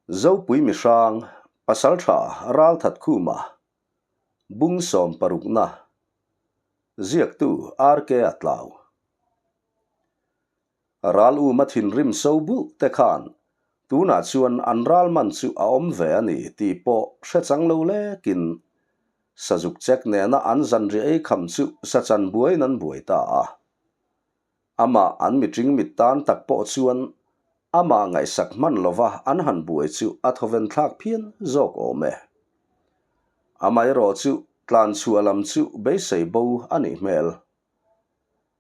Zopui mihrang, Pasaltha Ralthatkhuma, Bung sawmparukna, Ziaktu RK a tlau. Ral uma thinrim so bulh te khan tunah chuan an ral man chu a awm ve a ni tih pawh hre chang lo lekin Sazuk chek nena an zanriah ei kham chu sachan buaiin an buai ta a. Amah an mitring mit tan tak pawh chuan amah ngaihsak hman lova an han buai chu a thawven thlak phian zawk awm e. Amaherawh chu tlan chhuah lam chu beisei bo a nih hmel.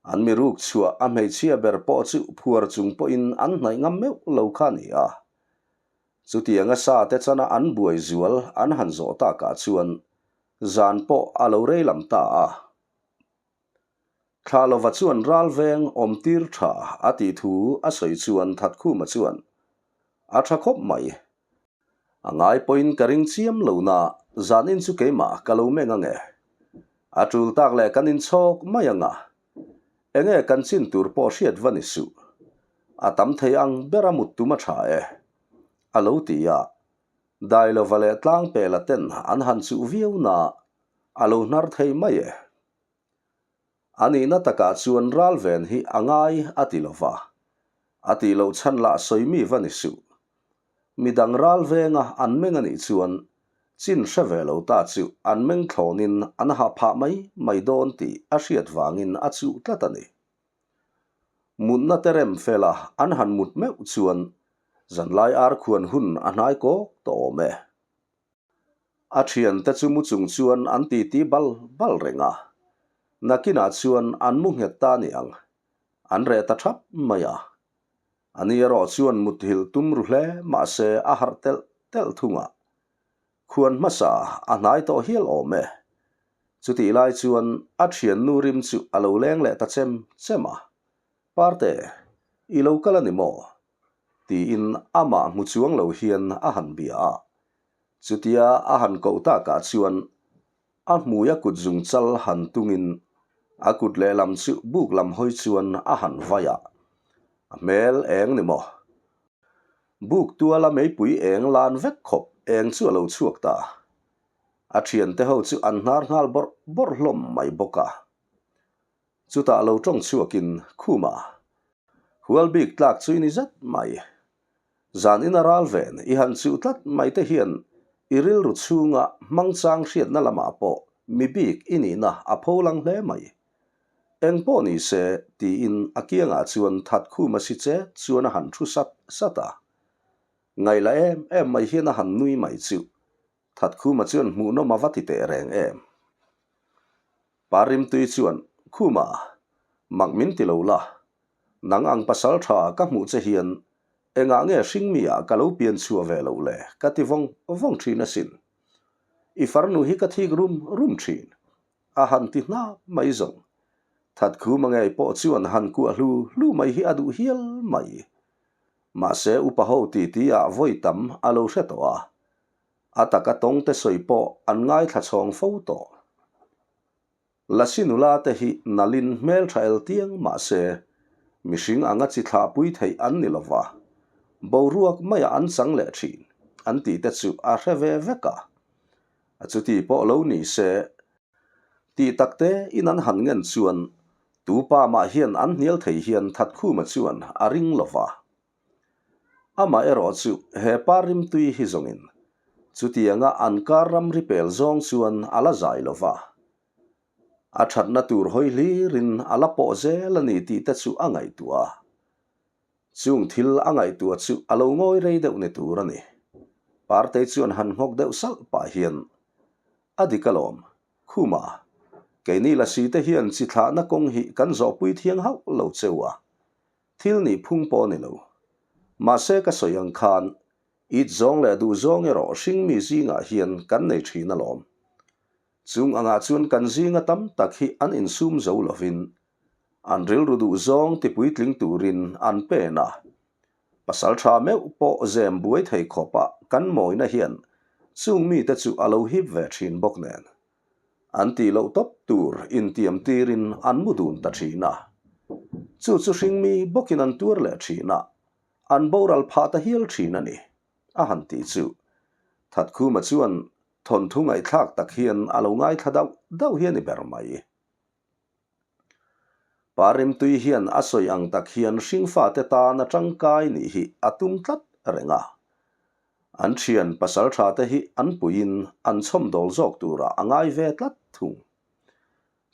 An mi ruk chhuah a hmeichhia ber pawh chu phuar chung pawhin an hnaih ngam meuh lo kha a ni a. Chutianga sa te chana an buai zual an han zawh takah chuan zan pawh a lo rei lam ta a. Thla lova chuan ral veng awm tir tha a tih thu a sawi chuan Thatkhuma chuan, A tha khawp mai. A ngai pawhin ka ring chiam lo na, zanin chu keimah ka lo meng ange. A tul tak leh kan inchhawk mai anga, enge kan chin tur pawh hriat va ni suh. A tam thei ang bera mut tum a tha e, a lo ti a. Dailova leh Tlangpela ten an han chuh viau na, a lo hnar thei mai e. A nihna takah chuan ral ven hi a ngai a ti lo va, a tih loh chhan lah sawi mi va ni suh. Midang ral venga an meng a nih chuan chin hre ve lo ta chu an meng thlawnin an hah phah mai mai dawn tih a hriat vangin a chuh tlat a ni. Mutna te rem fela an han mut meuh chuan zanlai ar khuan hun a hnai kawk tawh awm e. A thiante chu mu chung chuan an titi bal bal reng a, nakinah chuan an mu nghet ta ni ang, an reh ta thap mai a. Ani erawh chuan muthilh tum ru hle mahse a harh telh telh thung a, khuan hmasa a hnai tawh hial awm e. Chutih lai chuan a thiannu rim chu a lo leng leh ta chem chem a, Parte, i lo kal a ni maw? Tiin amah hmu chuang lo hian a han bia a. Chutia a han koh takah chuan a hmui a kut zung chal han tungin a kut lehlam chu buk lam hawi chuan a han vai a. A hmel eng ni maw? Buk tuala meipui eng lan vek khawp eng chu a lo chhuak ta. A thiante ho chu an hnar nghal bawrh bawrh hlawm mai bawk a. Chutah lo tawng chhuakin Khuma hual bik tlak chu i ni zet mai. Zan ina ral ven i han chuh tlat mai te hian i rilru chhunga hmangchang hriatna lamah pawh mi bik i nihna a pho lang hle mai. Eng pawh ni se tiin a kiangah chuan that Khuma si che chuan a han thu sat sat a. Ngaihla em em mai hian a han nui mai chuh. Thatkhuma chuan hmuhnawm a va ti teh reng em? Parimtui chuan, Khuma, mak min ti lo la, nang ang pasal tha ka hmuh che hian engah nge hringmi ah ka lo pian chhuah ve loh le ka ti vawng vawng thin asin. I farnu hi ka thik rum rum thin. A han ti hnap mai zawng. Thatkhuma ngei pawh chuan han kuah hlu hlu mai hi a duh hial mai. Mahse upa ho titi ah vawi tam a lo hre tawh a, a taka tawng te sawi pawh an ngaithla chhawng fo tawh. Lasi nula te hi nalin hmeltha el tiang mahse mihring anga chi thlahpui theih an ni lova, boruak maiah an chang leh thin an tih te chu a hre ve vek a. A chuti pawh lo ni se, tih takte in an han ngen chuan tu pa mah hian an hnial thei hian Thatkhuma chuan a ring lo va. Amah erawh chu he pa rimtui hi zawngin chutianga an kar ramri pel zawng chuan a la zai lo va. A thatna tur hawi hlirin a la pawh zel a ni tih te chu a ngaihtuah a. Chung thil a ngaihtuah chu a lo ngawi rei deuh ni tur a ni. Partei chuan han nghawk deuh salh pah hian, A dik alawm, Khuma, keini lasi te hian chi thlahna kawng hi kan zawhpui thiang hauh lo cheu a, thil nih phung pawh a ni lo. Mahse ka sawi ang khan, it zawng leh duh zawng erawh hringmi zingah hian kan nei thin alawm. Chung angah chuan kan zinga tam tak hi an insum zo lovin An rilru duh zawng tipuitling turin an pen a, pasal tha meuh pawh zem buai thei khawpa kan mawina hian chung mite chu a lo hip ve thin bawk nen. An tih loh tawp tur intiam tirin an mu dun ta thin a. Chu chu hringmi bawkin an tuar leh thin a, an boral phah ta hial thin a ni. a han ti chu Thatkhuma chuan thawnthu ngaihthlak tak hian a lo ngaithla dauh dauh hi a ni ber mai. Pa Rimtui hian a sawi ang tak hian hringfate tana tangkai nih hi a tum tlat reng a. An thian pasalthate hi an puiin an chhawmdawl zawk turah a ngai ve tlat thung.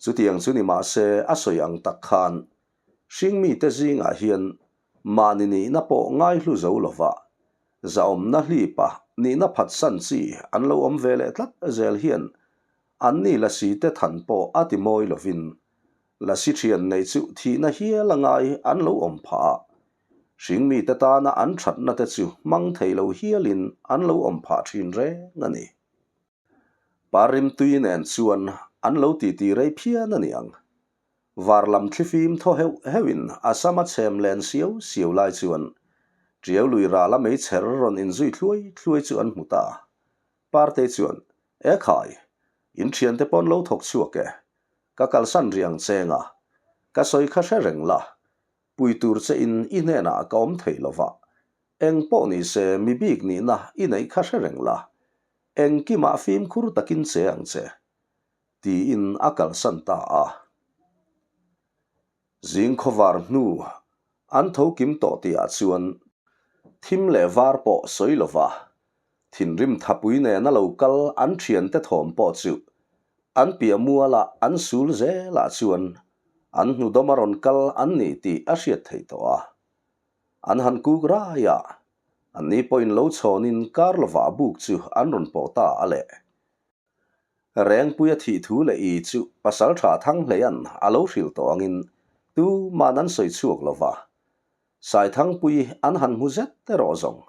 Chutiang chu ni mahse a sawi ang tak khan hringmite zingah hian mahni nihna pawh ngaihlu zo lova zahawmna hlipa nihna phatsan chi an lo awm ve leh tlat zel hian Anni lasi te than pawh a ti mawi lovin lasi thian nei chu thihna hial a ngai an lo awm phah a, hringmite tana an thatna te chu hmang thei lo hialin an lo awm phah thin reng a ni. Parimtui nen chuan an lo titi rei phian a niang. Var lam thlifim thaw heuh heuhin a sama chhem len siau siau lai chuan Tiau lui rala meichher rawn inzui thluai thluai chu an hmu ta. Partei chuan, E khai, in thiante pawn lo thawk chhuak e. Ka kalsan rih ang che nga. Ka sawi kha hre reng la. Pui tur che in i hnenah ka awm thei lo va. Eng pawh ni se mi bik nihna i neih kha hre reng la. Engkimah fimkhur takin che ang che. Tiin a kalsan ta a. Zing khawvar hnu an tho kim tawh tihah chuan thim leh var pawh sawi lova thinrim thapui nena lo kal an thiante thawm pawh chu an piah muala an sul zelah chuan an hnudawm a rawn kal an ni tih a hriat theih tawh a. An han kuk rai a, anni pawhin lo chhawnin kar lovah buk chu an rawn pawh ta a leh. Rengpuia thih thu leh i chu Pasaltha Thanghleia'n a lo hrilh tawh angin tuman an sawi chhuak lo va. Saithangpui an han hmu zet erawh zawng.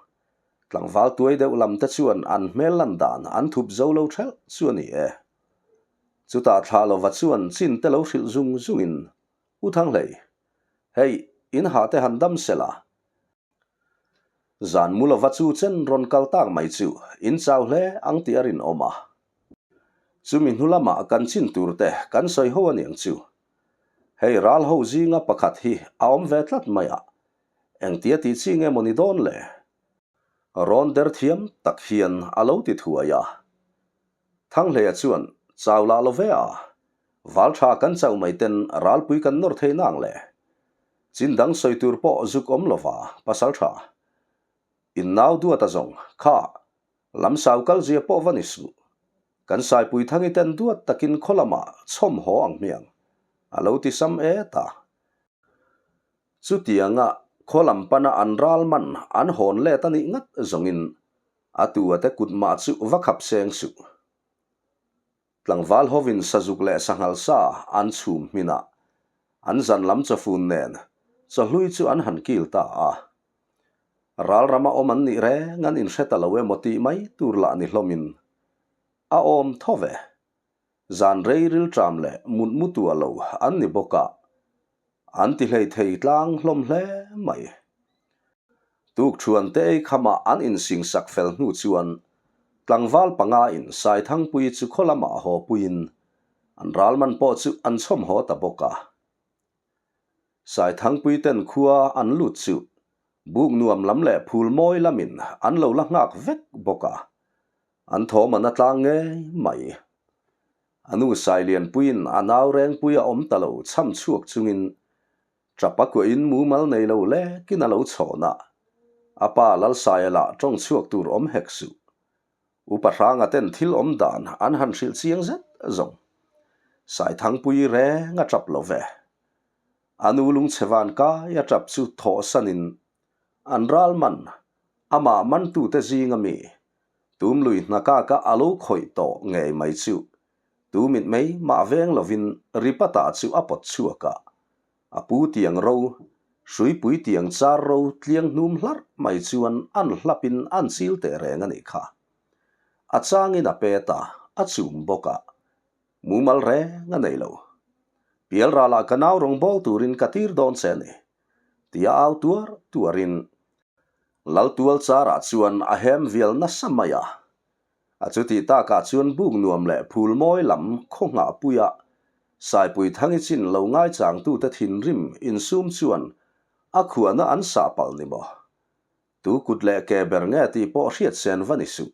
Tlangval tuai deuh lam te chuan an hmel lan dan an thup zo lo thelh chu a ni e. Chutah thlah lova chuan chin te lo hrilh zung zungin, U Thanghlei, hei in hah te han dam sela, Zan mu lova chu chen rawn kal tak mai chu in chau hle ang tih a rinawm a. Chumi hnu lamah kan chin tur te kan sawi ho aniang chu. Hei ral ho zinga pakhat hi a awm ve tlat mai a, engtia tih chi nge maw ni dawn le? Rawn der thiam tak hian a lo ti thuai a. Thanghleia chuan chau lah lo ve a, val tha kan chauh mai ten ralpui kan nawr thei nang le. Chin dang sawi tur pawh zuk awm lova pasal tha. In nau duat a zawng, kha, lam sau kal zia pawh va ni suh. Kan Saipui thangi ten duat takin khaw lamah chhawm haw ang hmiang, a lo ti sam et a. Chutianga khaw lam pana an ral man an hawn let a nih ngat zawngin a tu a te kut mah chu va khap seng suh. Tlangval hovin sazuk leh sanghal sa an chhum hminah an zan lam chawfun nen chawhlui chu an han kil ta a. Ral rama awm an nih reng an inhre ta lo emaw tih mai tur lah ni hlawmin a awm tho ve. Zan rei rilṭam leh mutmu tuah lo an ni bawk a, An ti hlei thei tlang hlawm hle mai. Tukṭhuan te ei khamah an insingsak fel hnu chuan tlangval panga in Saithangpui chu khaw lamah haw puiin an ralman pawh chu an chhawm haw ta bawk a. Saithangpui ten khua an lut chu buk nuam lam leh phul mawi lamin an lo la nghak vek bawk a, an thawm an a tlang ngei mai. A nu Sailianpuiin a nau Rengpui a awm ta lo chham chhuak chungin tap a kuahin mumal nei lo lekin a lo chhawn a, a pa Lalsaia lah tawng chhuak tur awm hek suh. Upa Hranga ten thil awm dan an han hrilh chiang zet zawng. Saithangpui reng a tap lo ve. A nu lungchhe van kai a tap chu thawhsanin an ral man amah mantute zinga mi Tum lui hnakaka a lo khawih tawh ngei mai chu tu mit mai mah veng lovin Ripata chu a pawt chhuak a, a pu tiang ro, hruipui tiang char ro tliang hnum hlarh mai chuan an hlapin an chil teh reng a nih kha. A changin a pet a, a chum bawk a, mumal reng a nei lo. Pialralah ka nau rawng bawl turin ka tir dawn che a ni, tia au tuar tuarin Laltual charah chuan a hem vial nasa mai a. A chutih takah chuan buk nuam leh phul mawi lam khaw nghah puia Saipui Thangi chin lo ngaichangtute thinrim insum chuan a khuahna an sah palh ni maw? Tu kut leh ke ber nge tih pawh hriat sen va ni suh.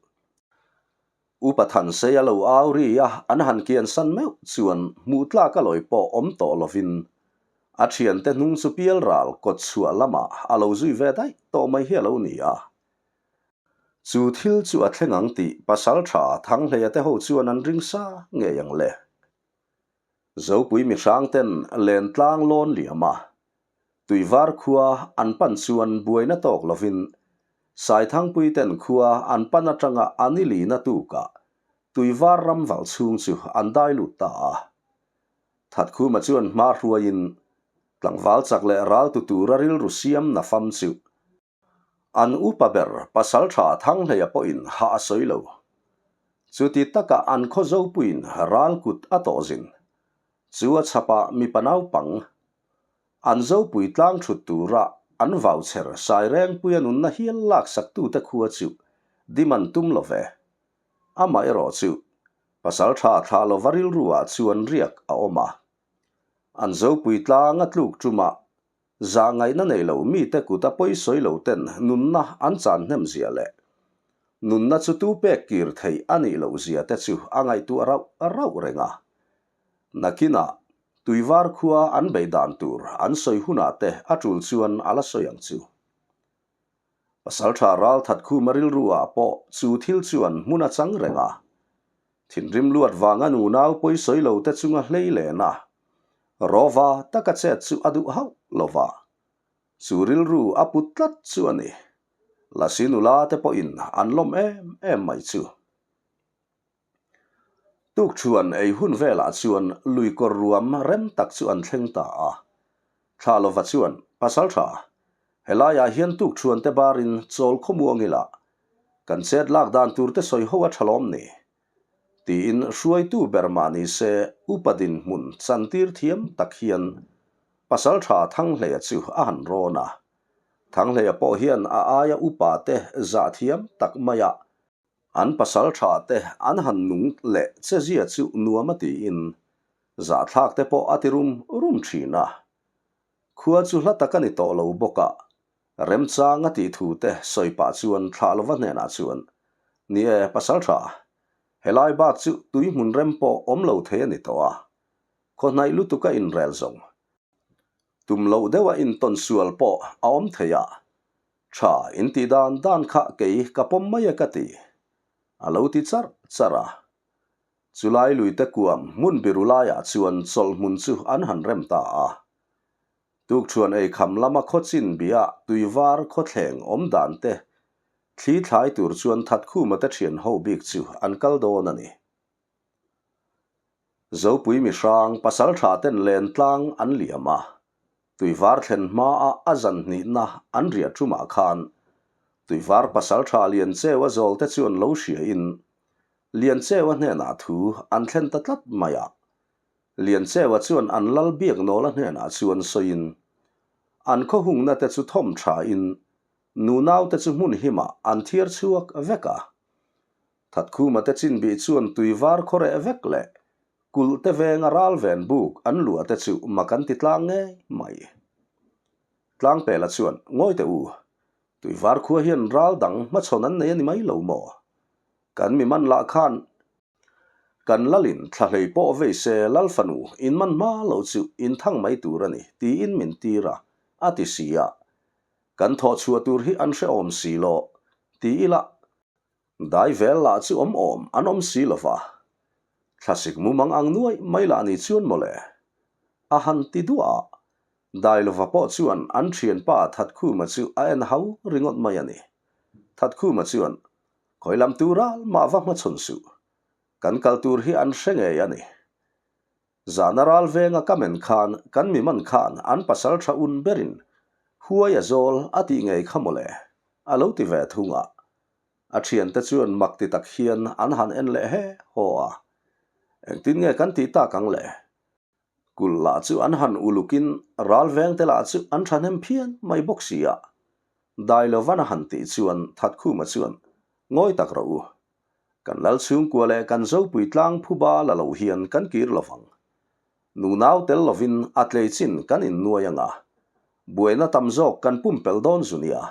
Upa Thansei a lo au ri a, an han kian san meuh chuan hmuh tlak a lawi pawh awm tawh lovin a thiante hnung chu pial ral kawt chhuah lamah a lo zui ve daih tawh mai hi a lo ni a. Chu thil chu a thleng ang tih pasal tha Thanghleia te ho chuan an ring sa ngei ang le. Zopui mihrang ten lentlang lawn liam a, Tuivar khua an pan chuan buaina tawk lovin Saithangpui ten khua an pan atanga an i lina tukah Tuivar ram valh chhung chu an dai lut ta a. Thatkhuma chuan hma hruaiin tlangval chak leh ral tu tura rilru siam na fam chu An upa ber Pasaltha Thanghleia pawhin hah a sawi lo. Chuti taka an khaw zopuiin ral kut a tawh zin. Chu a chhapah mipa naupang an zopui tlang thut tura an vauchher Sairengpuia nunna hial laksaktute khua chu dim an tum lo ve. Amaherawh chu Pasaltha thlah lova rilruah chuan riak a awm a. An zopui tlang a tluk tumah Zahngaihna nei lo mite kut a pawisawi lo ten nunna an chan hnem zia leh nunna chu tu pek kir theih a nih loh zia te chu a ngaihtuah rauh rauh reng a. Nakinah Tuivar khua an beih dan tur an sawi hunah te a tul chuan a la sawi ang chu. Pasaltha Ralthatkhuma rilru ah pawh chu thil chuan hmun a chang reng a. Thinrim luat vanga nunau pawisawi lo te chunga hlei len a, rawva taka chet chu a duh hauh lo va. Chu rilru a put tlat chu a ni. Lasi nula te pawhin an lawm em em mai chu. Tukṭhuan ei hun velah chuan lui kawr ruam rem tak chu an thleng ta a. Thla lova chuan, Pasalṭha, helaiah hian tukṭhuan te barin chawl khawmuang ila, kan chet lak dan tur te sawi ho a ṭha lawm ni? Tiin hruaitu ber mah ni se upa dinhmun chantir thiam tak hian Pasalṭha Thanghleia chu a han rawn a. Thanghleia pawh hian a aia upa te zah thiam tak maia An pasal tha te an han nung leh che zia chu nuam a tiin zahthlak te pawh a ti rum rum thin a. Khua chu hla tak a ni tawh lo bawk a, remchang a tih thu te sawi pah chuan thlah lova hnenah chuan, Ni e, pasal tha, helai bak chu tui hmun rem pawh awm lo thei a ni tawh a, khaw hnaih lutuk a inrel zawng. Tum loh deuha intawn sual pawh a awm thei a, Tha in tih dan dan kha kei ka pawm mai e ka ti. A lo ti charh charh a. Chulai luite kuam hmun biru laiah chuan chawlh hmun chu an han rem ta a. Tukṭhuan ei kham lama khaw chin biah tui var khawthleng awm dan te thli thlai tur chuan Thatkhuma te ṭhian ho bik chu an kal dawn a ni. Zopui mihrang pasalṭha ten len tlang an liam a, Tuivar thlen hmaa a zan hnihna an riah ṭumah khan Tuivar pasalṭha Liancheua zawlte chuan lo hriain Liancheua hnenah thu an thlen ta tlat mai a. Liancheua chuan an lal Biaknawla hnenah chuan sawiin an khaw hungna te chu thawm ṭhain nunaute chu hmun himah an thiar chhuak vek a. Thatkhuma te chinbih chuan tuivar khaw reh vek leh kulh te venga ral ven buk an luah te chu mak an ti tlang ngei mai. Tlangpela chuan, Ngawi teh u, tuivar khua hian ral dang hmachhawn an nei a ni mai lo maw? Kan mi man lah khan kan lalin thla hlei pawh vei se lal fanu in man hma lo chu in thang mai tur a ni tiin min tir a, a ti si a. Kan thawh chhuah tur hi an hrehawm si lo ti ila Dai vel lah chu awm awm an awm si lo va, thlasik mumang ang nuai mai lah ni chuan mawle. A han ti duah a, Dailova pawh chuan an thianpa Thatkhuma chu a en hau ringawt mai a ni. Thatkhuma chuan, Khawi lam tur ral mah va hmachhawn suh, kan kal tur hi an hre ngei a ni. Zana ral venga ka men khan kan mi man khan an pasal tha un berin huai a zawl a tih ngei kha mawle, a lo ti ve thung a. A thiante chuan mak ti tak hian an han en leh he haw a, Engtin nge kan tih tak ang le? Kulh lah chu an han ulukin ral vengte lah chu an thahnem phian mai bawk si a. Dailovan a han tih chuan Thatkhuma chuan, Ngawi tak rawh u. Kan lal chhungkua leh kan zopui tlang phuba la lo hian kan kir lovang. Nunau tel lovin a tlei chin kan innuai anga, buaina tam zawk kan pumpelh dawn zu nia.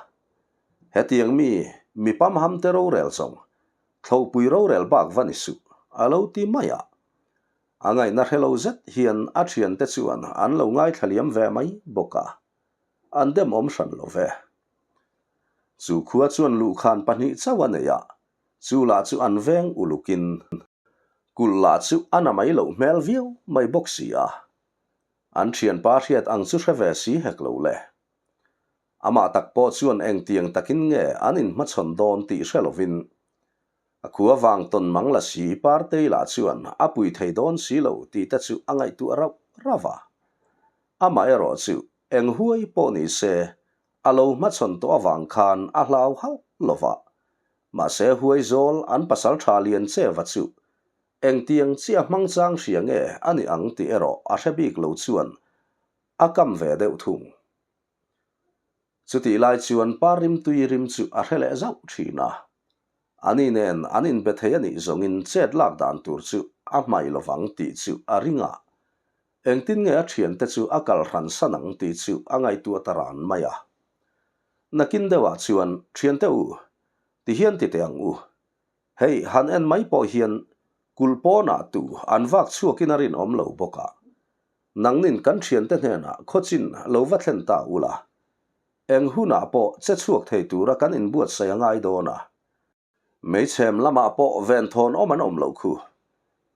Hetiang mi, mi pamhamte rorel zawng, thlopui rorel bak va ni suh, a lo ti mai a. A ngaihna hre lo zet hian a thiante chuan an lo ngaithla liam ve mai bawk a, an dem awm hran lo ve. Chu khua chuan luhkhan pahnih chauh a nei a, chu lah chu an veng ulukin kulh lah chu a na mai loh hmel viau mai bawk si a. An thianpa hriat ang chu hre ve si hek lo le. Amah tak pawh chuan engtiang takin nge an inhmachhawn dawn tih hre lovin a khua vang tawn mang la si Partei lah chuan a pui thei dawn si lo tih te chu a ngaihtuah rauh rauh a. Amah erawh chu eng huai pawh ni se a lo hmachhawn tawh avang khan a hlau hauh lo va. Mahse huai zawl an pasal tha lian cheva chu engtiang chiah hmang chang hria nge a ni ang tih erawh a hre bik lo chuan a kam ve deuh thung. Chutih lai chuan pa rimtui rim chu a hre leh zauh thin a. Ani nen an inbe thei a nih zawngin chet lak dan tur chu a hmaih lovang tih chu a ring a. Engtin nge a thiante chu a kal hran san ang tih chu a ngaihtuah ta ran mai a. Nakin deuhah chuan, Thiante u, ti hian ti teh ang u. Hei, han en mai pawh hian kulh pawnah tu an vak chhuakin a rinawm lo bawk a. Nangnin kan thiante hnenah khawchin lo va thlen ta ula, eng hunah pawh che chhuak thei tura kan inbuatsaih a ngai dawn a. Meichhem lamah pawh venthawn awm an awm loh khu.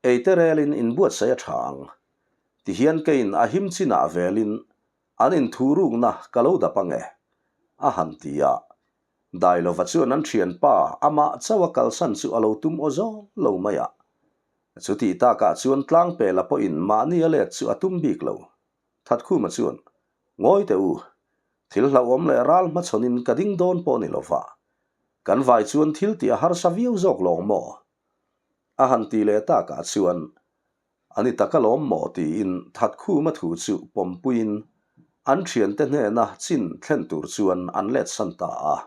Eite relin inbuatsaih a tha ang. Tihian keiin a him chinah velin an inthurukna ka lo dap ang e, a han ti a. Dailova chuan an thianpa amah chauh a kalsan chu a lo tum aw zawng lo mai a. Chutih takah chuan Tlangpela pawhin mahni a let chu a tum bik lo. Thatkhuma chuan, Ngawi teh u, thil hlauhawm leh ral hmachhawnin ka ding dawn pawh ni lova, kan vai chuan thil tih a harsa viau zawk lawng maw? A han ti leh takah chuan, A ni tak alawm maw? tiin Thatkhuma thu chu pawmpuiin an thiante hnena chin thlen tur chuan an letsan ta a.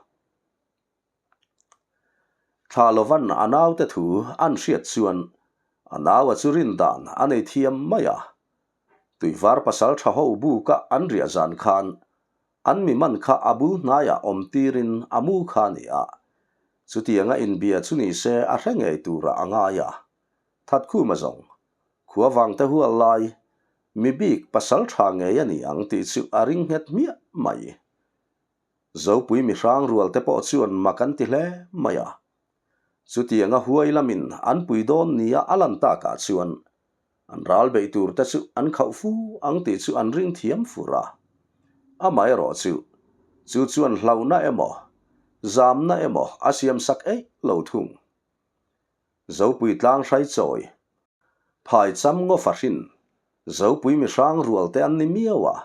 Thla lovan a naute thu an hriat chuan a naua chu rin dan a nei thiam mai a. Tuivar pasal tha ho buka an riah zan khan an mi man kha a bul hnaiah awm tirin a mu kha a ni a. Chutianga inbia chu ni se a hre ngei turah a ngai a. Thatkhuma zawng, khua vangte hual lai, mi bik pasal tha ngei a ni ang tih chu a ring nghet hmiah mai. Zopui mihrang rual te pawh chuan mak an ti hle mai a. Chutianga huai lamin an pui dawn nia a lan takah chuan an ral beih tur te chu an khauh fu ang tih chu an ring thiam fur a. Amaherawh chu, chu chuan hlauhna emaw, zamna emaw a siamsak eih lo thung. Zopui tlang hrai chawi, phai cham ngaw fahrin, Zopui mihrang rual te an ni miau a.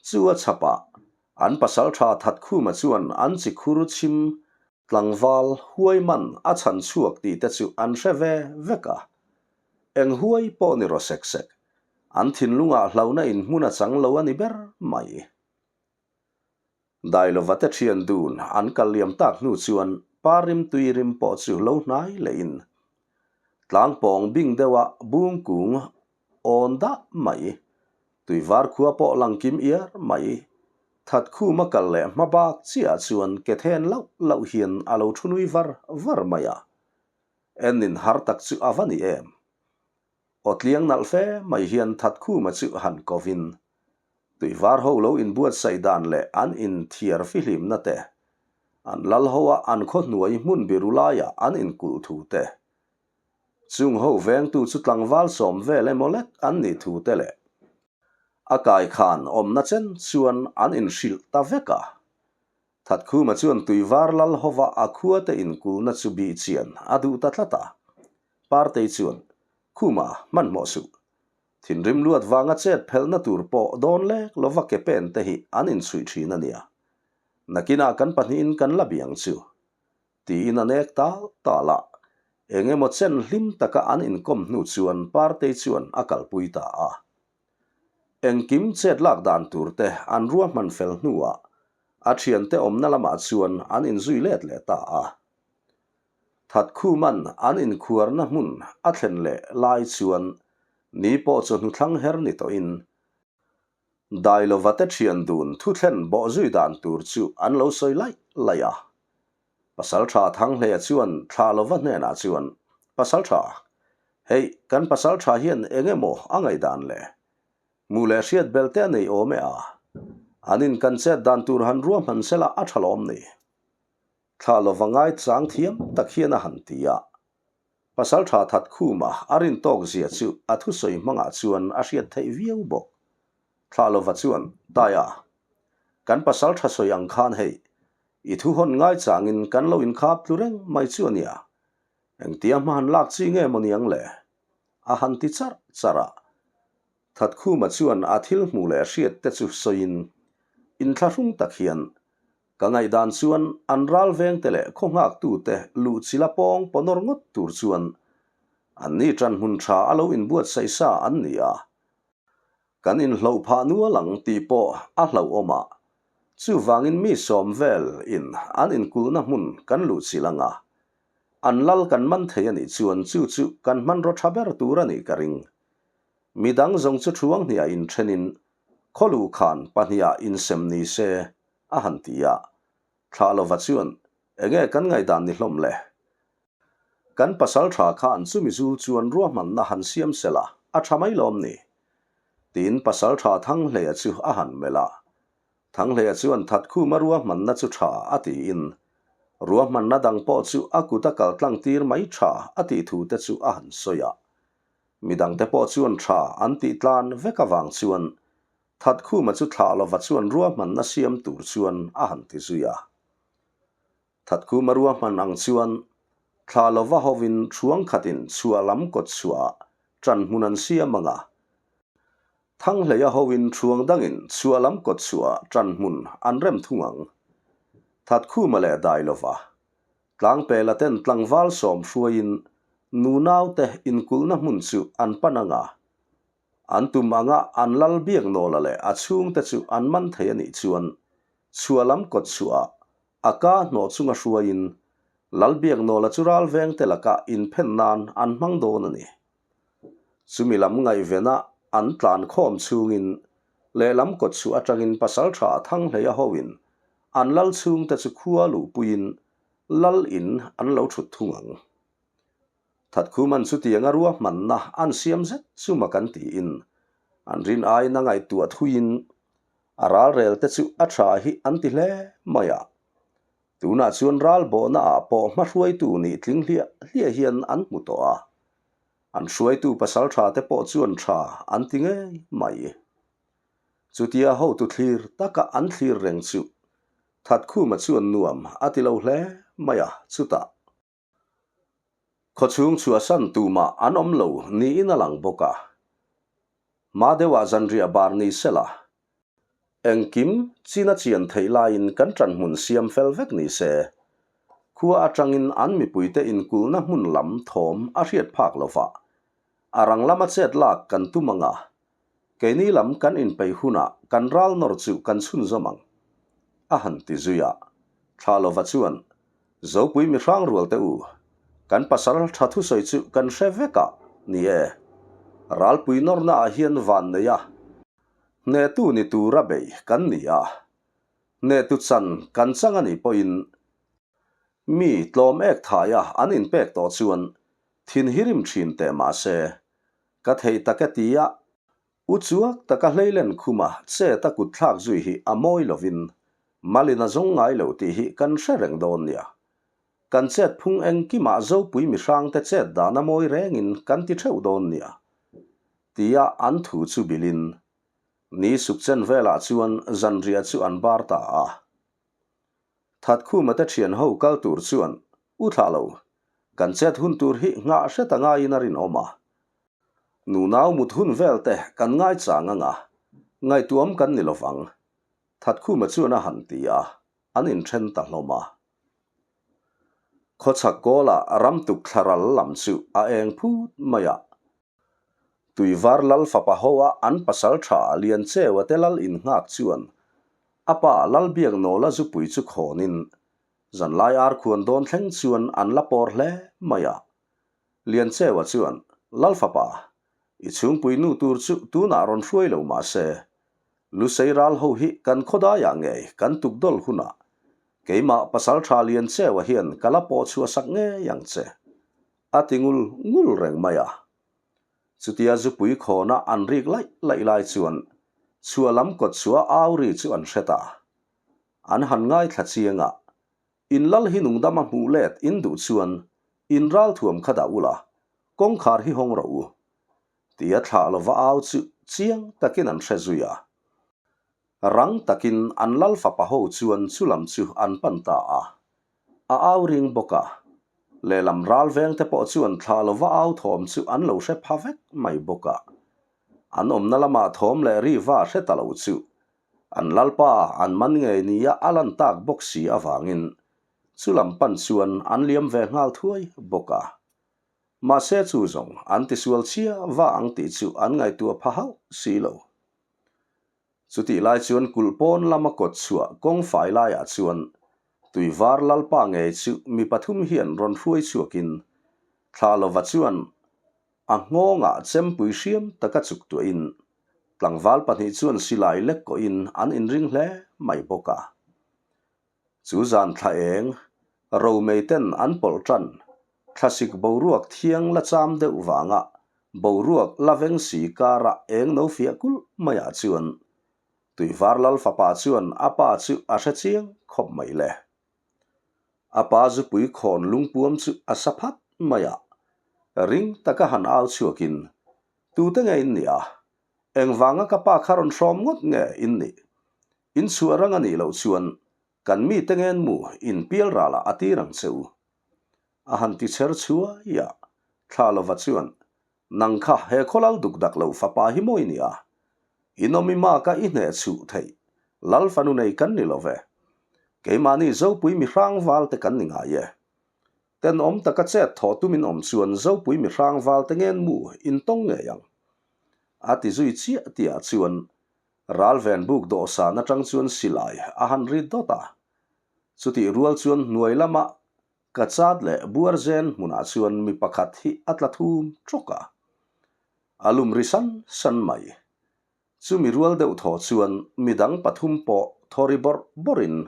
Chu a chhapah, an pasaltha Thatkhuma chuan an chi khur chhim tlangval huai man a chhan chhuak tih te chu an hre ve vek a. Eng huai pawh ni raw sek sek, an thinlungah hlauhna in hmun a chang lo a ni ber mai. Dailova te thian dun an kal liam tak hnu chuan pa rimtui rim pawh chu lo hnai lehin tlangpawng bing deuha bung kung awn dah mai, tuivar khua pawh lang kim iar mai, Thatkhuma kal leh hma bak chiah chuan ke then lauh lauh hian a lo thu nui var var mai a, enin har tak chu a va ni em. Aw tliang nalh fe mai hian Thatkhuma chu han kovin, Tuivar ho lo inbuatsaih dan leh an inthiar fihlimna te, an lal ho a an khaw hnuai hmun biru laia an inkulh thu te, chung ho vengtu chu tlangval sawm vel emaw lek an nih thu te leh a kaikhan awmna chen chuan an inhrilh ta vek a. Thatkhuma chuan Tuivar lal hova a khuate inkulhna chu bih chian a duh ta tlat a. Partei chuan, Khuma, hmanhmawh suh. Thinrim luat vanga chet phelhna tur pawh dawn lek lova ke pen te hi an inchhuih thin a nia. Nakinah kan pahnihin kan la biang chu. Tiin a nek tal tal a. Eng emaw chen hlim taka an inkawm hnu chuan Partei chuan a kalpui ta a. Engkim chet lak dan tur te an ruahman fel hnuah a thiante awmna lamah chuan an inzui let leh ta a. Thatkhuman an inkhuarna hmun a thlen leh lai chuan ni pawh chawhnu thlang her ni tawhin Dailova te thian dun thu thlen bawhzui dan tur chu an lo sawi laih laih a. Pasalṭha Thanghleia chuan thlah lova hnenah chuan, Pasalṭha, hei kan pasalṭha hian eng emaw a ngaihdan le? Hmuh leh hriat bel te a nei awm e a. An in kan chet dan tur han ruahman sela a ṭha lawm ni? Thlah lova ngai chang thiam tak hian a han ti a. Pasalṭha Thatkhuma a rin tawk zia chu a thusawi hmangah chuan a hriat theih viau bawk. Thlah lova chuan, Taia, kan pasalṭha sawi ang khan hei, i thu hawn ngai changin kan lo inkhap tlu reng mai chu a nia. Engtia hma han lak chi nge maw niang le? A han ti charh charh a. Thatkhuma chuan a thil hmuh leh hriat te chu sawiin, inthlahrung tak hian, Ka ngaihdan chuan an ral vengte leh khaw nghaktute luh chila pawng pawnawr ngawt tur chuan anni ṭan hmun ṭha a lo inbuatsaih sa an ni a. Kan inhloh phah nual ang tih pawh a hlauhawm a, chuvangin mi sawm vel in an inkulhna hmun kan luh chilh ang a, an lal kan man thei a nih chuan chu chu kan hmanraw ṭha ber tur a nih ka ring. Mi dang zawng chu thuang hniah inṭhenin khaw luhkhan pahniha insem ni se a han ti a. Thlah lova chuan enge kan ngaihdan ni hlawm le? Kan pasal tha khan chumi zul chuan ruahmanna han siam sela a tha mai lawm ni? Tiin pasal tha Thanghleia chu a han melh a. Thanghleia chuan Thatkhuma ruahmanna chu tha a tiin ruahmanna dang pawh chu a kut a kal tlang tir mai tha a tih thu te chu a han sawi a. Midangte pawh chuan tha an tih tlan vek avang chuan Thatkhuma chu thlah lova chuan ruahmanna siam tur chuan a han ti zui a. Thatkhuma ruahman ang chuan thlah lova hovin thuang khatin chhuah lam kawt chhuahah ṭan hmun an siam ang a. Thanghleia hovin thuang dangin chhuah lam kawt chhuahah ṭan hmun an rem thung ang. Thatkhuma leh Dailova Tlangpela ten tlangval sawm hruaiin nunaute inkulhna hmun chu an pan ang a. An tum anga an lal biak nawla leh a chhungte chu an man thei a nih chuan chhuah lam kawt chhuahah a ka hnawh chunga hruaiin lal biak nawla chu ral vengte laka inphen nan an hmang dawn a ni. Chumi lam ngaihvena an tlan khawm chhungin lehlam kawt chhuah atangin pasaltha Thanghleia hoin an lal chhungte chu khua luhpuiin lal in an lo thut thung ang. Thatkhuman chutianga ruahmanna an siam zet chu mak an tiin an rin aiin a ngaihtuah thuiin a ralrel te chu a tha hi an ti hle mai a. Tunah chuan ral bawhna ah pawh hmahruaitu nih tling hliah hliah hian an hmu tawh a, an hruaitu pasaltha te pawh chuan tha an ti ngei mai. Chutia hotu thlir taka an thlir reng chu Thatkhuma chuan nuam a ti lo hle mai a, chutah. Khawchhung chhuahsan tumah an awm lo niin a lang bawk a. Hma deuhah zanriah bar ni sela, engkim chin a chian theih laiin kan ṭan hmun siam fel vek ni se, khua aṭangin an mipuite inkulhna hmun lam thawm a hriat phak lovah a rang lama chet lak kan tum ang a, Keini lam kan inpeih hunah kan ral nawr chu kan chhunzawm ang, a han ti zui a. Thla lova chuan, Zopui mi hrang rual teh u, kan pasal tha thusawi chu kan hre vek a, ni e. Ralpui nawrna ah hian van nei a, hnehtu ni tura bei kan ni a, hnehtu chan kan chang a nih pawhin mi tlawm ek thaia an inpek tawh chuan thin hi rim thin teh mah se, Ka thei tak e tia, u chuak taka hleilen khuma chet a kut thlak zui hi a mawi lovin malin a zawng ngai lo tih hi kan hre reng dawn nia. Kan chet phung engkimah Zopui mihrangte chet dan a mawi rengin kan ti theuh dawn nia. Tia an thu chu bilin ni sukchen velah chuan zanriah chu an bar ta a. Thatkhuma te thian ho kal tur chuan u thlah lo, kan chet hun tur hi nghah hret a ngaiin a rinawm a. Nunau mut hun vel te kan ngai chang ang a, ngaihtuam kan ni lovang, Thatkhuma chuan a han ti a, an inthen ta hlawm a. Khawchhak kawla ramtuk thlaral lam chu a eng phut mai a. Tuivar lal fapa hoa an pasal tha Liancheua te lal innghak chuan a pa Lalbiaknawla zupui chu khawnin zanlai ar khuan dawn thleng chuan an la pawr hle mai a. Liancheua chuan, Lal fapa, i chhungpui nu tur chu tunah rawn hruai lo mah se, Lusei ral ho hi kan khawdaiah ngei kan tukdawl hunah. Keimah pasalṭha Liancheua hian ka la pawh chhuah sak ngei ang che, a ti ngul ngul reng mai a. Chutia zupui khawna an rik laih laih lai chuan chhuah lam kawt chhuah au ri chu an hre ta. An han ngaithla chiang a, In lal hi nungdama hmuh let in duh chuan in ralthuam kha dah ula, kawngkhar hi hawng rawh u, tia thlah lova au chu chiang takin an hre zui a. Rang takin an lal fapa ho chuan chulam chu an pan ta a. A au ring bawk a, lehlam ral veng te pawh chuan thlah lova au thawm chu an lo hre pha vek mai bawk a. An awmna lamah thawm leh ri va hre ta lo chu an lalpa an man ngei nia a lan tak bawk si avangin chulam pan chuan an liam ve nghal thuai bawk a. Mahse chu zawng an tisual chhia va ang tih chu an ngaihtuah pha hauh si lo. Chutih lai chuan kulh pawn lama kawt chhuah kawng fai laiah chuan Tuivar Lalpa ngei chu mi pathum hian rawn hruai chhuakin thla lova chuan a nghawngah chempui hriam taka chuk tuahin tlangval pahnih chuan silai lek kawhin an inring hle mai bawk a. Chu zan thla eng, romei ten an pawlh tan, thlasik boruak thiang la cham deuh vanga boruak la veng si kara eng no fiah kulh maiah chuan Tuivar Lal fapa chuan a pa chu a hre chiang khawp mai le. A pa zupui khawn lungpuam chu a sa phat mai a, ring taka han au chhuakin, Tute nge in nih a? Engvanga ka pa kha rawn hrawm ngawt nge in nih? In chhuah rang a nih loh chuan kan mite ngen mu in pial ralah a tir ang che u. A han ti chher chhuai a, thla lova chuan, Nang kha he khawlal duk dak lo fapa hi mawi nia. In awm i maka i hneh chhuh theih Lal fanu nei kan ni lo ve. Keimahni Zopui mi hrangval te kan ni ngai e. Tenawm taka chet thawh tumin awm chuan Zopui mi hrangval te ngen mu in tawng ngei ang. A ti zui chiah tihah chuan Ralven buk dawhsan atang chuan silai a han ri dawt a. Chutih rual chuan hnuai lama ka chat leh buar zen hmunah chuan mi pakhat hi a tla thum tawk a. A lum ri san san mai. Chumi rual deuh thaw chuan midang pathum pawh thaw ri bawrh bawrhin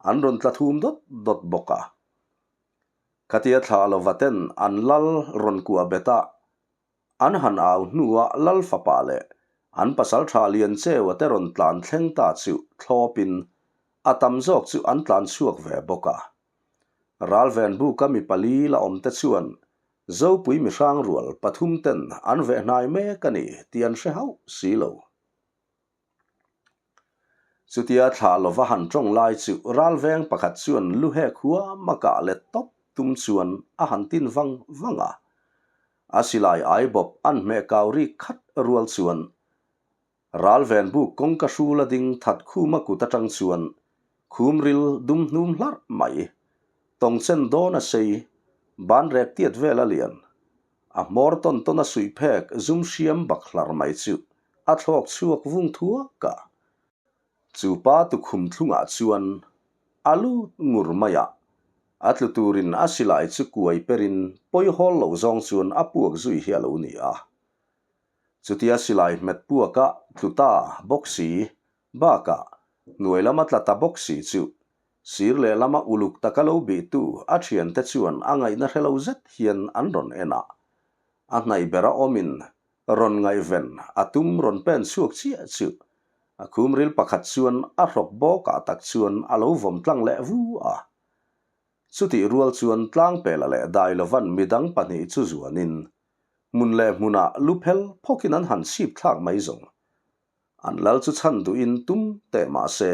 an rawn tla thum dawt dawt bawk a. Khatia thlah lova ten an lal rawn kuah bet a, An han au hnuah Lal fapa leh an pasalṭha Liancheua te rawn tlan thleng ta chu thlawpin a tam zawk chu an tlan chhuak ve bawk a. Ralven buka mi pali la awm te chuan Zopui mihrang rual pathum ten an veh hnai mek a ni tih an hre hauh si lo. Chutia thlah lova han tawng lai chu ralveng pakhat chuan lu hek huam a kah let tawp tum chuan a han tin vang vang a. A silai ai bawp an hmeh kau rik khat rual chuan ralven buk kawngka hrul a ding that khum a kut atang chuan khum ril dum hnum hlarh mai. Tawngchen dawn a sei, banrek tiat vel a lian. A hmawr tawn tawn a suih phek zum hriam bak hlar mai chu a thlawk chhuak vung thuak a. Chu pa tukhum thlungah chuan a lut ngur mai a, a tlu turin a silai chu kuai perin pawi hawl lo zawng chuan a puak zui hi a lo ni a. Chutia silai hmet puaka tlu ta bawk si bakah hnuai lama tla ta bawk si chu Sir lehlama uluk taka lo bihtu a thiante chuan a ngaihna hre lo zet hian an rawn en a. A hnaih bera awmin rawn ngaihven a tum rawn pen chhuak chiah chu a khumril pakhat chuan a hrawk bawkah tak chuan a lo vawm tlang leh vu a. Chutih rual chuan tlangpela leh Dailovan midang pahnih chu zuanin hmun leh hmunah lu phel phawkin an han chhip thlak mai zawng. An lal chu chhan duhin tum teh mah se,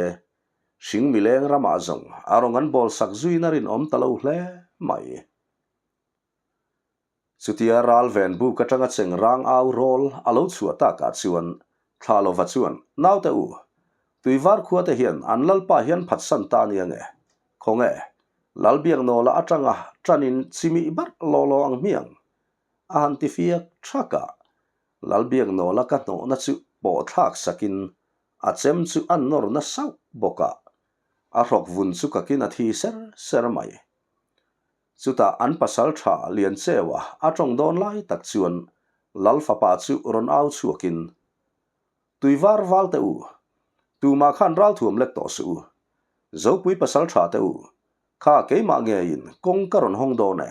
hring mileng ramah zawng a rawng an bawl sak zuina rinawm ta lo hle mai. Chutia ral ven buk atanga cheng rang au rawl a lo chhuah takah chuan thla lova chuan, Naute u, Tuivar khua te hian an lalpa hian phatsan ta nia nge? Khawnge, Lalbiaknawla atanga tanin chimih barh law law ang hmiang? A han ti fiak thak a, Lalbiaknawla ka hnawhna chu pawh thlak sakin a chem chu a nawr na sauh bawk a, a hrawk vun chu kakin a thi ser ser mai. Chutah an pasal tha Liancheua a tawng dawn lai tak chuan Lal fapa chu rawn au chhuakin, Tuivar val teh u, tumah khan ralthuam lek tawh suh u. Zopui pasalṭha te u, kha keimah ngeiin kawng ka rawn hawng dawn e.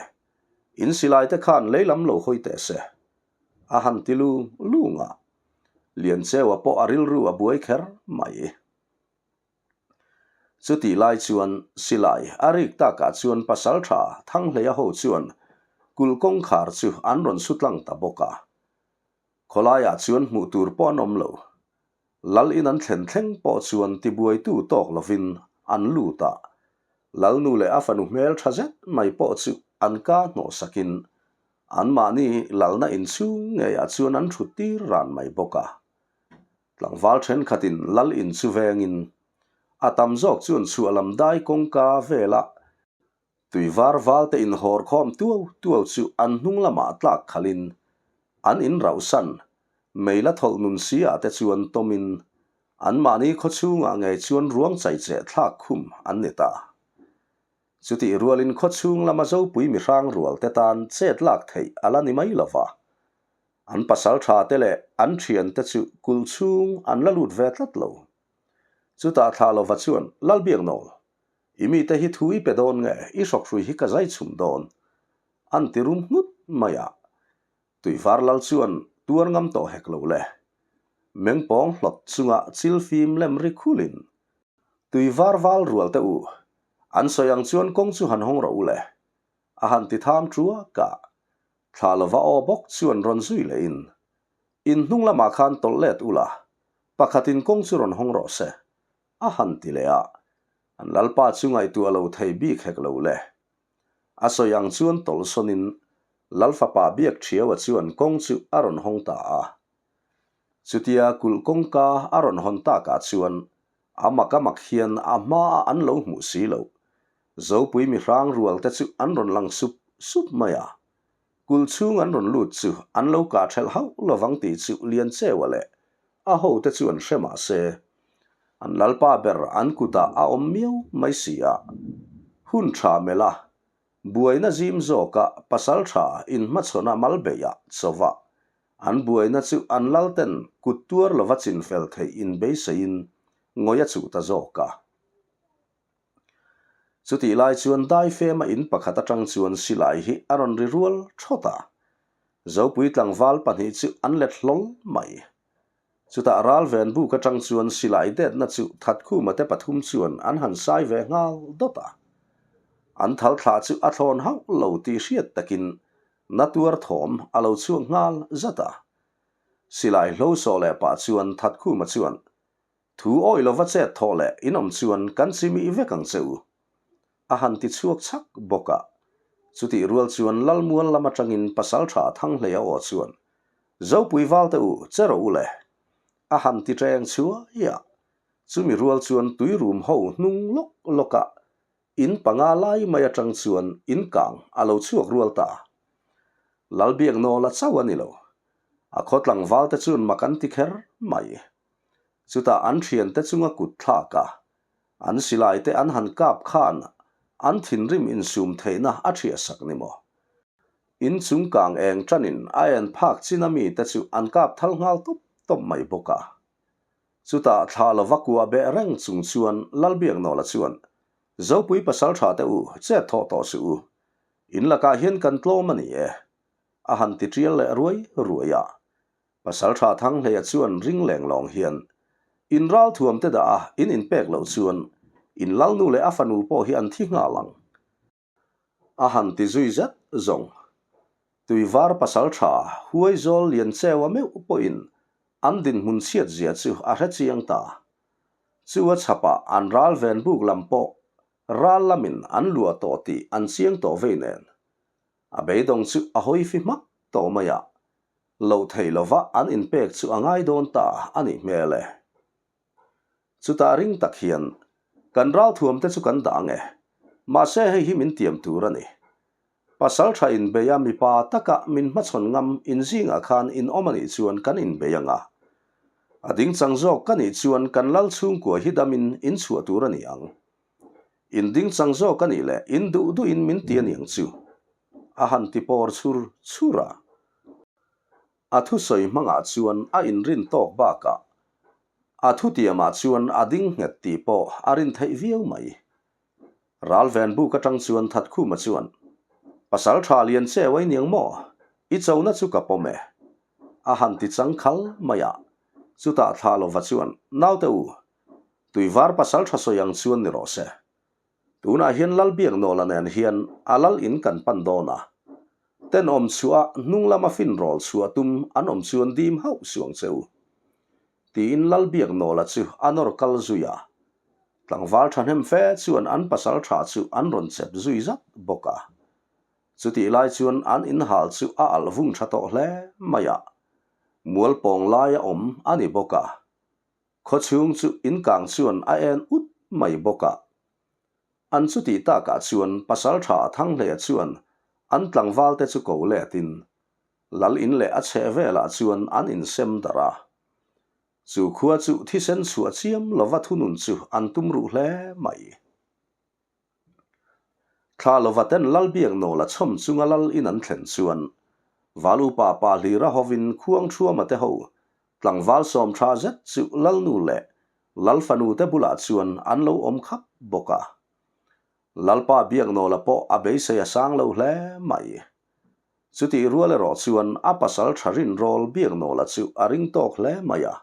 In silai te khan lei lam lo hawi teh se. A han ti lung lung a. Liancheua pawh a rilru a buai kher mai. Chutih lai chuan silai a rik takah chuan pasalṭha Thanghleia ho chuan kulh kawngkhar chu an rawn su tlang ta bawk a. Khawlaiah chuan hmuh tur pawh an awm lo. Lal in an thlen thleng pawh chuan tibuaitu tawk lovin an lut a. Lalnu leh a fanu hmel tha zet mai pawh chu an ka hnawhsakin anmahni lalna inchhung ngeiah chuan an thut tir ran mai bawk a. Tlangval thenkhatin lal in chu vengin a tam zawk chuan chhuah lam dai kawngka vela tui var val te inhawr khawm tuau tuau chu an hnung lamah tlak khalhin an in rauhsan mei la thawlh nun si ah te chuan tawmin anmahni khawchhungah ngei chuan ruang chaicheh thlak khum an ni ta. Chutih rualin khawchhung lama Zopui mihrang rual te tan chet lak theih a la ni mai lova. An pasal tha te leh an thian te chu kulh chhung an la lut ve tlat lo. Chutah thlah lova chuan Lalbiaknawl, i mite hi thu i pe dawn nge i hrawkhrui hi ka zai chhum dawn? An ti rum nghut mai a. Tuivar lal chuan tuar ngam tawh hek lo le. Mengpawng hlawt chunga chil fim lem ri khulin, Tuivar val rual te u, an sawi ang chuan kawng chu han hawng rawh u le. A han ti tham thuak a. Thla lova aw bawk chuan rawn zui lehin, In hnung lamah khan tawlh let ula, pakhatin kawng chu rawn hawng rawh se, a han ti leh a. An lalpa chu ngaihtuah lo thei bik hek lo le. A sawi ang chuan tawlh sawnin Lalfapa biak thiaua chuan kawng chu a rawn hawng ta a. Chutia kulh kawngka a rawn hawn takah chuan a mak a mak hian a hmaa an lo hmuh si loh Zopui mihrang rual te chu an rawn lang sup sup mai a. Kulh chhung an rawn lut chu an lo kah thelh hauh lovang tih chu Liancheua leh a hote chu an hre mah se, an lalpa ber an kutah a awm miau mai si a. Hun tha melh a, buaina zim zawka pasal tha inhmachhawn a mal beih ah chauh a, an buaina chu an lalten kut tuar lova chinfel theih inbeiseiin ngawih a chuh ta zawk a. Chutih lai chuan daifema in pakhat atang chuan silai hi a rawn ri rual thawt a, Zopui tlangval pahnih chu an let hlawl mai. Chutah ralven buk atang chuan silai detna chu Thatkhuma te pathum chuan an han sai ve nghal dawt a. An thal thlah chu a thlawn hauh lo tih hriat takin na tuar thawm a lo chhuak nghal zat a. Silai hlo sawh leh pah chuan Thatkhuma chuan Thu awih lova chet thawh leh in awm chuan kan chimih vek ang che u. A han ti chhuak chak bawk a. Chutih rual chuan Lalmual lam atangin Pasaltha Thanghleia aw chuan, Zopui valte u, che rawh u le. A han ti teng chhuai a. Chumi rual chuan tuirum ho hnung lawk lawkah in panga lai mai atang chuan in kang a lo chhuak rual ta. Lalbiaknawla chauh a ni lo. A khaw tlangvalte chuan mak an ti kher mai. Chutah an thiante chunga kut thlak a, an silai te an han kap khan an thinrim insum theihna a thiah sak ni maw? In chung kang eng tanin a en phak chin a mite chu an kap thal nghal tawp tawp mai bawk a. Chutah thla lova kuah beh reng chung chuan Lalbiaknawla chuan, Zopui pasal tha te u, chet thawh tawh suh u. In lakah hian kan tlawm a ni e. A han ti tial leh ruai ruai a. Pasalṭha Thanghleia chuan ring leng lawng hian, In ralthuam te dah a, in inpek loh chuan in lalnu leh a fanu pawh hi an thi nghal ang. A han ti zui zet zawng. Tuivar pasalṭha Huaizawl Liancheua meuh pawhin an dinhmun chhiat zia chu a hre chiang ta. Chu a chhapah an ral ven buk lam pawh ral lamin an luah tawh tih an chiang tawh vei nen. A beidawng chu a hawi fi hmak tawh mai a, Loh theih lova an inpek chu a ngai dawn ta a nih hmel e. Chutah ring tak hian, Kan ralthuam te chu kan dah ang e. Mahse hei hi min tiam tur a ni. Pasal tha inbei a mipa taka min hmachhawn ngam in zingah khan in awm a nih chuan kan inbei ang a. A dingchang zawk ka nih chuan kan lal chhungkua hi damin in chhuah tur a ni ang. In dingchang zawk a nih leh in duh duhin min ti a niang chu. A han ti pawr chhur chhur a. A thusawi hmangah chuan a inrin tawk bakah. A thutiamah chuan a ding nghet tih pawh a rin theih viau mai. Ralven buk atang chuan Thatkhuma chuan, Pasal tha lian che uai niang maw? I chona chu ka pawm e. A han ti chang khal mai a. Chutah thlah lova chuan, Naute u, tuivar pasal tha sawi ang chuan ni rawh se. Tunah hian Lalbiaknawla nen hian a lal in kan pan dawn a. Tenawm chhuah a hnung lama finrawl chhuah tum an awm chuan dim hauh suang che u. Tiin Lalbiaknawla chu a nawr kal zui a. Tlangval thahnem fe chuan an pasal tha chu an rawn chep zui zat bawk a. Chutih lai chuan an inhal chu a alh vung tha tawh hle mai a. Mual pawng laia awm a ni bawk a. Khawchhung chu inkang chuan a en ut mai bawk a. An chutih takah chuan Pasaltha Thanghleia chuan an tlangvalte chu ko letin Lal in leh a chheh velah chuan an insem darh a. Chu khua chu thisen chhuah chiam lova thunun chu an tum ruh hle mai. Thla lova ten Lal Biaknawla chhawm chunga Lal in an thlen chuan Valupa pa hlira hovin khuang thuama te ho tlangval sawm tha zet chu Lalnu leh Lal fanu te bulah chuan an lo awm khap bawk a. Lalpa Biaknawla pawh a beisei a sang lo hle mai. Chutih rual erawh chuan a pasal tha rinrawl Biaknawla chu a ring tawk hle mai a.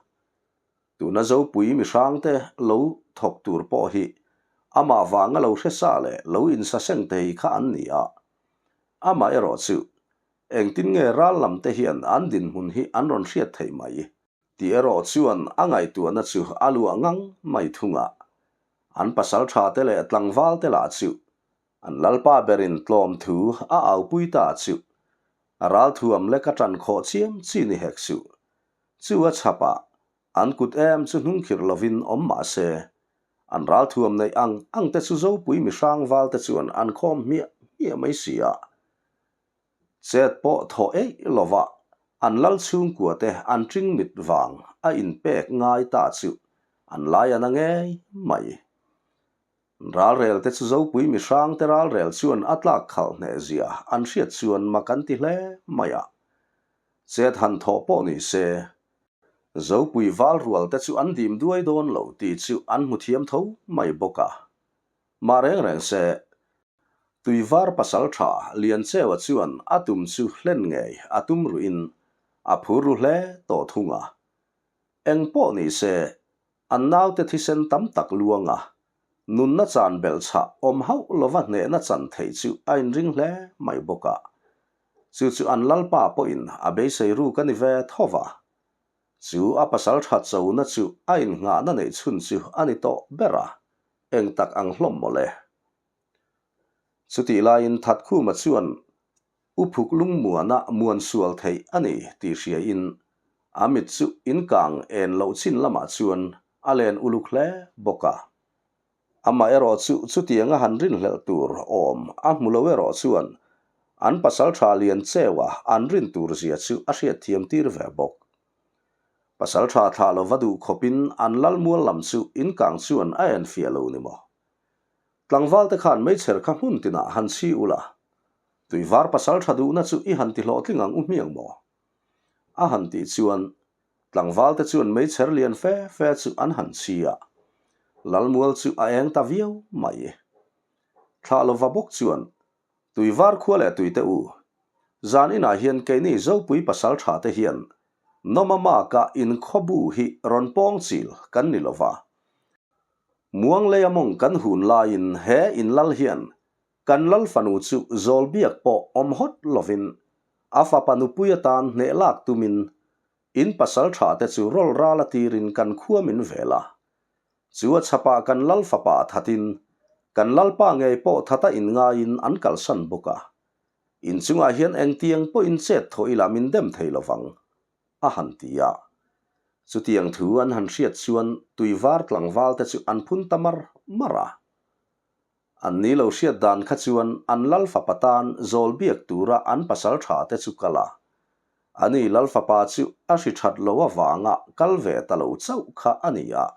Tuna Zopui mihrangte lo thawk tur pawh hi amah vanga lo hre sa leh lo insaseng thei kha an ni a. Amah erawh chu engtin nge ral lam te hian an dinhmun hi an rawn hriat theih mai tih erawh chuan a ngaihtuahna chu a luah ngang mai thung a. An pasal tha te leh tlangval te lah chu an lalpa berin tlawm thu a aupui ta chu a ralthuam lek a tan khawh chiam chi ni hek suh. Chu a chhapah an kut em chu hnungkhirh lovin awm mah se, an ralthuam neih ang ang te chu Zopui mihrang val te chuan an khawm hmiah hmiah mai si a. Chet pawh thawh eih lova an lal chhungkua te an ṭing mit vang a inpek ngai ta chu an lai a na ngei mai. Ralrel te chu Zopui mihrang te ralrel chuan a tlak khalh hneh zia an hriat chuan mak an ti hle mai a. Chet han thawh pawh ni se, Zopui val rual te chu an dim duai dawn lo tih chu an hmu thiam tho mai bawk a. Mah reng reng se, Tuivar pasal tha Liancheua chuan a tum chu hlen ngei a tum ruih in a phur ru hle tawh thung a. Eng pawh ni se, An naute thisen tam tak luang a, nunna chan belh chhah awm hauh lova hnehna chan theih chu a inring hle mai bawk a. Chu chu an lalpa pawhin a beisei ruk a ni ve tho va. Chu a pasal tha chona chu a innghahna neih chhun chu a ni tawh ber a, eng tak ang hlawm mawle. Chutih laiin Thatkhuma chuan U Phuk lungmuana muan sual theih a ni tih hriain a mit chu inkang en loh chin lamah chuan a len uluk hle bawk a. Amah erawh chu chutianga han rinhlelh tur awm a hmu lo erawh chuan an pasal tha lian cheua an rin tur zia chu a hriatthiam tir ve bawk. Pasal tha thlah lova duh khawpin an lalmual lam chu inkang chuan a enfiah lo ni maw? Tlangval te khan meichher kha hmun tinah han chhi ula, tuivar pasal tha duhna chu i han ti hlawhtling ang u hmiang maw? A han tih chuan tlangval te chuan meichher lian fe fe chu an han chhi a, Lalmual chu a eng ta viau mai. Thlah lova bawk chuan tuivar khua leh tuite u, zan inah hian keini Zopui pasal tha te hian nawma maka inkhawbu hi rawn pawng chil kan ni lova, Muangleia mawng kan hun laiin he in lal hian kan lal fanu chu zawl biak pawh awm hawt lovin a fapa nupui atan hneh lak tumin in pasal tha te chu rawl ral a tirin kan khua min vel a. Chu a chhapah kan lal fapa thatin kan lalpa ngei pawh thata inngaiin an kalsan bawk a. Inchungah hian engtiang pawhin chet thawh ila min dem thei lovang. a han ti a. Chutiang thu an han hriat chuan tuivar tlangval te chu an phun ta mar mar a. An ni lo hriat dan kha chuan an lal fapa tan zawl biak tura an pasal tha te chu kal a. Ani lal fapa chu a hri that lo avanga kal ve ta lo chauh kha a ni a.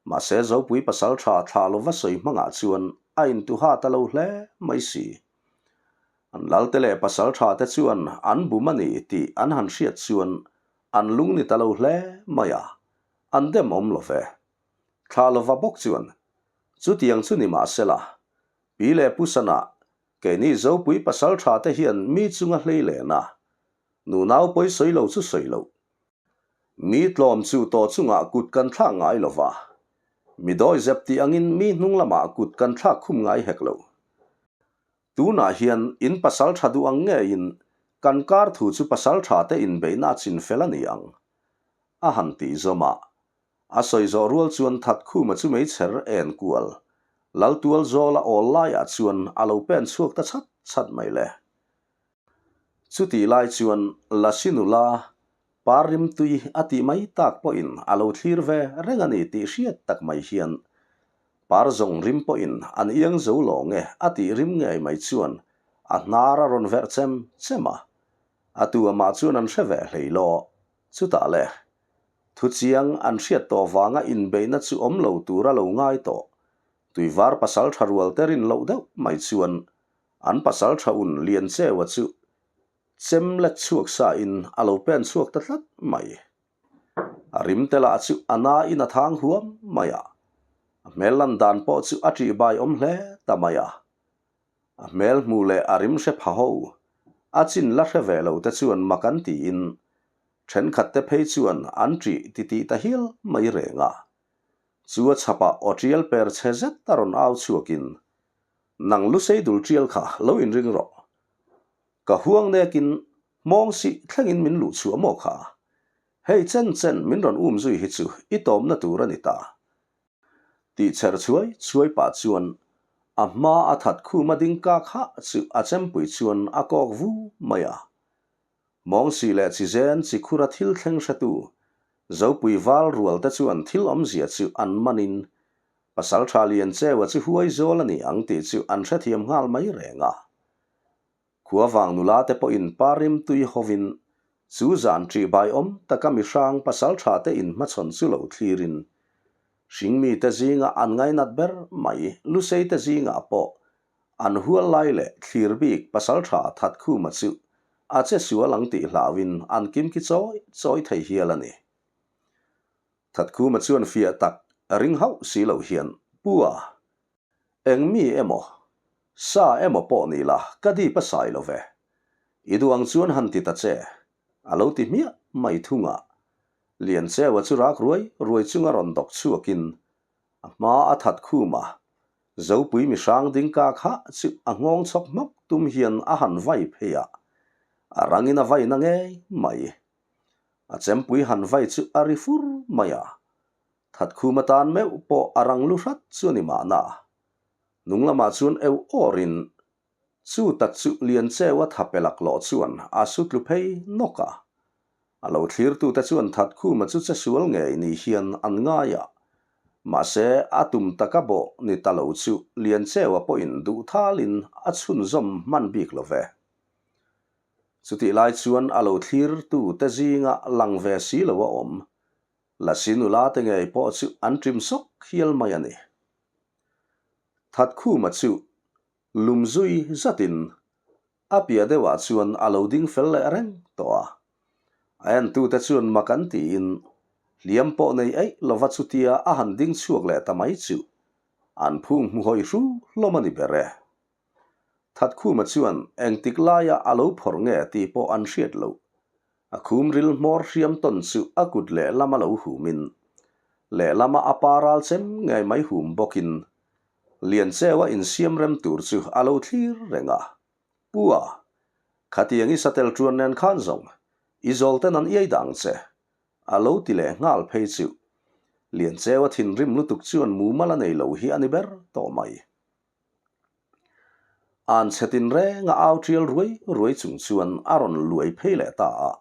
Mahse Zopui pasal tha thla lova sawi hmangah chuan a intuha ta lo hle mai si. An lalte leh pasal tha te chuan an bum a ni tih an han hriat chuan an lung ni ta lo hle mai a. An dem awm lo ve. Thlah lova bawk chuan, Chutiang chu ni mahsela, pi leh pu sana keini Zopui pasaltha te hian mi chunga hlei len a, nunau pawi sawi lo chu sawi loh. Mi tlawm chu tawh chungah kut kan thlak ngai lo va, mi dawizep tih angin mi hnung lamah kut kan thlak khum ngai hek lo. Tunah hian in pasal tha duh ang ngeiin kan kar thu chu pasal tha te inbeihna a chin fel a ni ang, a han tih zawm a. A sawi zawh rual chuan Thatkhuma chu meichher en kual, Laltual zawla awl laiah chuan a lo pen chhuak ta chat chat mai le. Chutih lai chuan Lasi nula par rimtui a tih mai tak pawhin a lo thlir ve reng a ni tih hriat tak mai hian par zawng rim pawhin an iang zo lawng e a tih rim ngei mai chuan a hnar a rawn verh chem chem a. A tu amah chuan an hre ve hlei law. Chutah le, thuchiang an hriat tawh vanga inbeihna chu awm lo tur a lo ngai tawh. Tuivar pasal tha rual te rin loh deuh mai chuan An pasal tha un lian cheua chu chem let chhuak sa in a lo pen chhuak ta tlat mai. A rim te lah chu a na in a thang huam mai a, a hmel lan dan pawh chu a ṭih bai awm hle ta mai a. A hmel hmuh leh a rim hre pha ho, a chin la hre ve lo te chuan mak an tiin thenkhat te phei chuan an ṭih titih ta hial mai reng a. Chu a chhapah aw ṭial per chhe zet a rawn au chhuakin Nang lusei dul ṭial kha lo inring rawh. Ka huang nekin hmawng sih thlengin min luh chhuah maw kha? Hei chen chen min rawn um zui hi chu i tawmna tur a ni ta. Tih chher chhuai chhuai pah chuan a hma a that khum a ding kak hah chu a chempui chuan a kawk vu mai a. Mawng sih leh chi zen chi khura thil thleng hretu Zopui val rual te chuan thil awmzia chu an manin Pasalṭha Liancheua chu huai zawl a ni ang tih chu an hrethiam nghal mai reng a. Khuavang nula te pawhin pa rimtui hovin chu zan ṭihbai awm taka mihrang pasalṭha te inhmachhawn chu lo thlirin hringmi te zinga an ngainat ber mai Lusei te zingah pawh an hual lai leh thlir bik pasalṭha Thatkhuma chu a che sual ang tih hlauhin an kimki chawi chawi thei hial a ni. Thatkhuma chuan fiah tak ring hauh si lo hian, Pu a, eng mi emaw, sa emaw pawh ni la, ka dip a sai lo ve. I duh ang chuan han ti ta che, a lo ti hmiah mai thung a. Liancheua chu rak ruai ruai chunga rawn dawk chhuakin a hma a Thatkhuma Zopui mihrang ding ka kha chu a nghawng chhawk hmawk tum hian a han vai phei a, a rangin a vaina ngei mai. A chempui han vai chu a ri fur mai a, Thatkhum atan meuh pawh a rang lu hrat chu a ni mahna. Hnung lamah chuan eu awrin chu tak chu Liancheu a tha pe laklawh chuan a su tlu phei nawk a. A lo thlirtute chuan Thatkhuma chu che sual ngei ni hian an ngai a, mahse a tum taka bawh ni ta lo chu Liancheua pawhin duhthalin a chhunzawm hman bik lo ve. Chutih lai chuan a lo thlirtu te zinga lang ve si lo a awm. Lasi nula te ngei pawh chu an ṭim sawk hial mai a ni. Thatkhuma chu lum zui zatin a piah deuhah chuan a lo ding fel leh reng tawh a. A entute chuan mak an tiin hliam pawh nei eih lova chutia a han ding chhuak leh ta mai chu an phung hmu hawi hru hlawm a ni ber e. Thatkhuma chuan engtik laia a lo phawrh nge tih pawh an hriat loh. A khum ril hmawr hriam tawn chu a kut lehlam a lo humin, lehlama a pa ral chem ngei mai hum bawkin Liancheua insiam rem tur chu a lo thlir reng a. Pu a, khatiang i satel ṭuan nen khan zawng i zawlten an iai dang che, a lo ti leh nghal phei chu. Liancheua thinrim lutuk chuan mumal a nei lo hi a ni ber tawh mai. An chhe tinreng a au tial ruai ruai chung chuan a rawn luai phei leh ta a.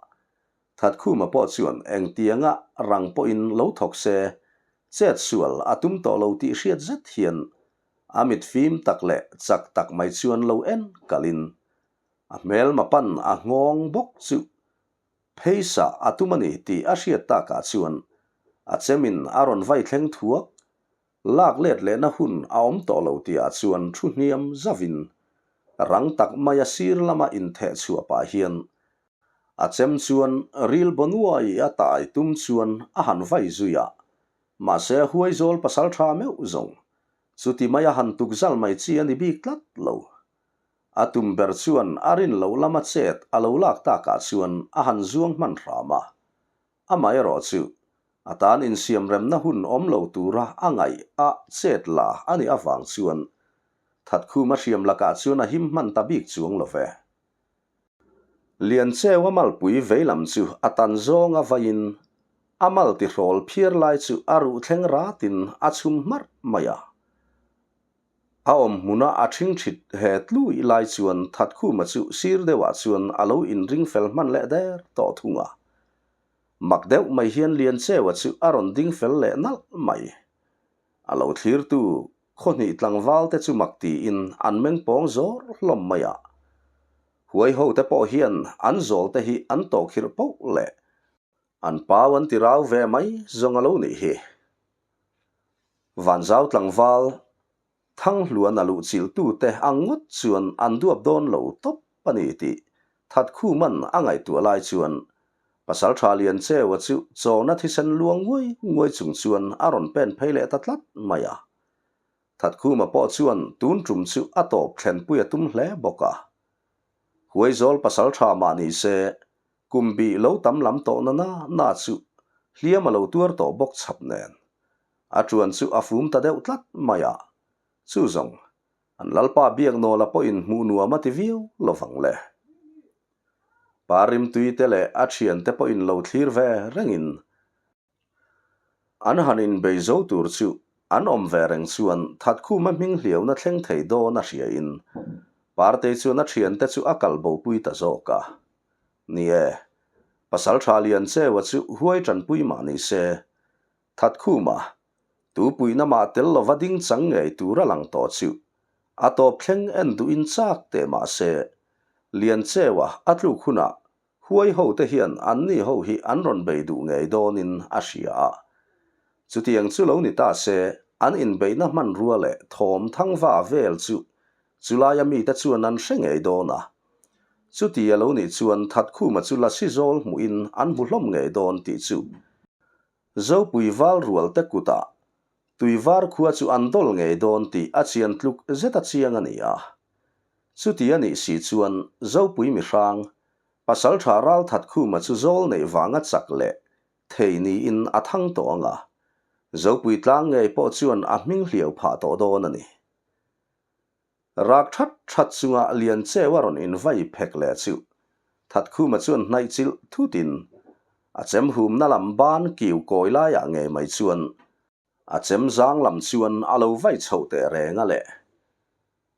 Thatkhuma pawh chuan engtianga rang pawhin lo thawk se, chet sual a tum tawh lo tih hriat zet hian a mit fim tak leh chak tak mai chuan lo en kalin a hmelma pan a nghawng bawk chu pheisa a tum a ni tih a hriat takah chuan a chemin a rawn vai thleng thuak Lak let lehna hun a awm tawh lo tihah chuan thu hniam zavin rang tak maia sir lama intheh chhuah pah hian a chem chuan ril baw nuai a tai tum chuan a han vai zui a. Mahse Huaizawl pasalṭha meuh zawng, chuti maia han tukzal mai chi a ni bik tlat lo. A tum ber chuan a rin loh lama chet a lo lak takah chuan a han zuang hman hram a. Amaherawhchu, a tan insiamremna hun awm lo tura a ngaih a chet la a nih avang chuan Thatkhuma hriam lakah chuan a him hman ta bik chuang lo ve. Liancheu a malpui veilam chu a tan zawnga vaiin a mal tihrawl phiar lai chu a ruh thleng ratin a chhum hmarh mai a. A awm hmuna a ṭhingṭhit he tluih lai chuan Thatkhuma chu sir deuhah chuan a lo inring fel hman leh der tawh thung a. Mak deuh mai hian Liancheua chu a rawn ding fel leh nalh mai. A lo thlirtu khawhnih tlangval te chu mak tiin an meng pawng zawr hlawm mai a. Huai ho te pawh hian an zawl te hi an tawhkhirh poh leh an pau an ti rau ve mai zawng a lo nih hi. Vanzau tlangval Thanghluan a luh chilhtute ang ngawt chuan an duap dawn lo tawp a ni tih Thatkhuman a ngaihtuah lai chuan Pasalṭha Liancheua chu chawna thisen luang nguai nguai chung chuan a rawn pen phei leh ta tlat mai a. Thatkhuma pawh chuan tun tum chu a tawp thlenpui a tum hle bawk a. Huaizawl pasalṭha mah ni se Kum bih lo tam lam tawh na na na chu hliam a lo tuar tawh bawk chhap nen. A ṭuan chu a fum ta deuh tlat mai a. Chu zawng, an Lalpa Biaknawla pawhin hmuh nuam a ti viau lo vang le. Pa Rimtui te leh a ṭhiante pawhin lo thlir ve rengin An han inbei zo tur chu an awm ve reng chuan Thatkhuma hming hliauna thleng thei dawn a hriain Partei chuan a thiante chu a kal bopui ta zawk a. Ni e, Pasaltha Liancheua chu huai tanpui mah ni se, Thatkhuma tupuina mah tel lova ding chang ngei tur a lang tawh chu a tawp thleng en duhin chak teh mah se, Liancheua a tluk hunah Huai ho te hian anni ho hi an rawn bei duh ngei dawnin a hria a. Chutiang chu lo ni ta se, an inbeihna hmanrua leh thawm thangva vel chu chulaia mite chuan an hre ngei dawn a. Chuti a lo nih chuan Thatkhuma chu lasi zawl hmuhin an hmu hlawm ngei dawn tih chu Zopui val rual te kutah Tuivar khua chu an dawl ngei dawn tih a chian tluk zet a chiang a ni a. Chuti a nih si chuan Zopui mihrang, Pasaltha Ralthatkhuma chu zawl neih vanga chak leh thei niin a thang tawh ang a, Zopui tlang ngei pawh chuan a hming hliau phah tawh dawn a ni. Rak that that chunga Liancheu a rawn invai phek leh chu Thatkhuma chuan hnaih chilh thutin a chem humna lam ban kiu kawi laiah ngei mai chuan a chem zang lam chuan a lo vai chhoh teh reng a le.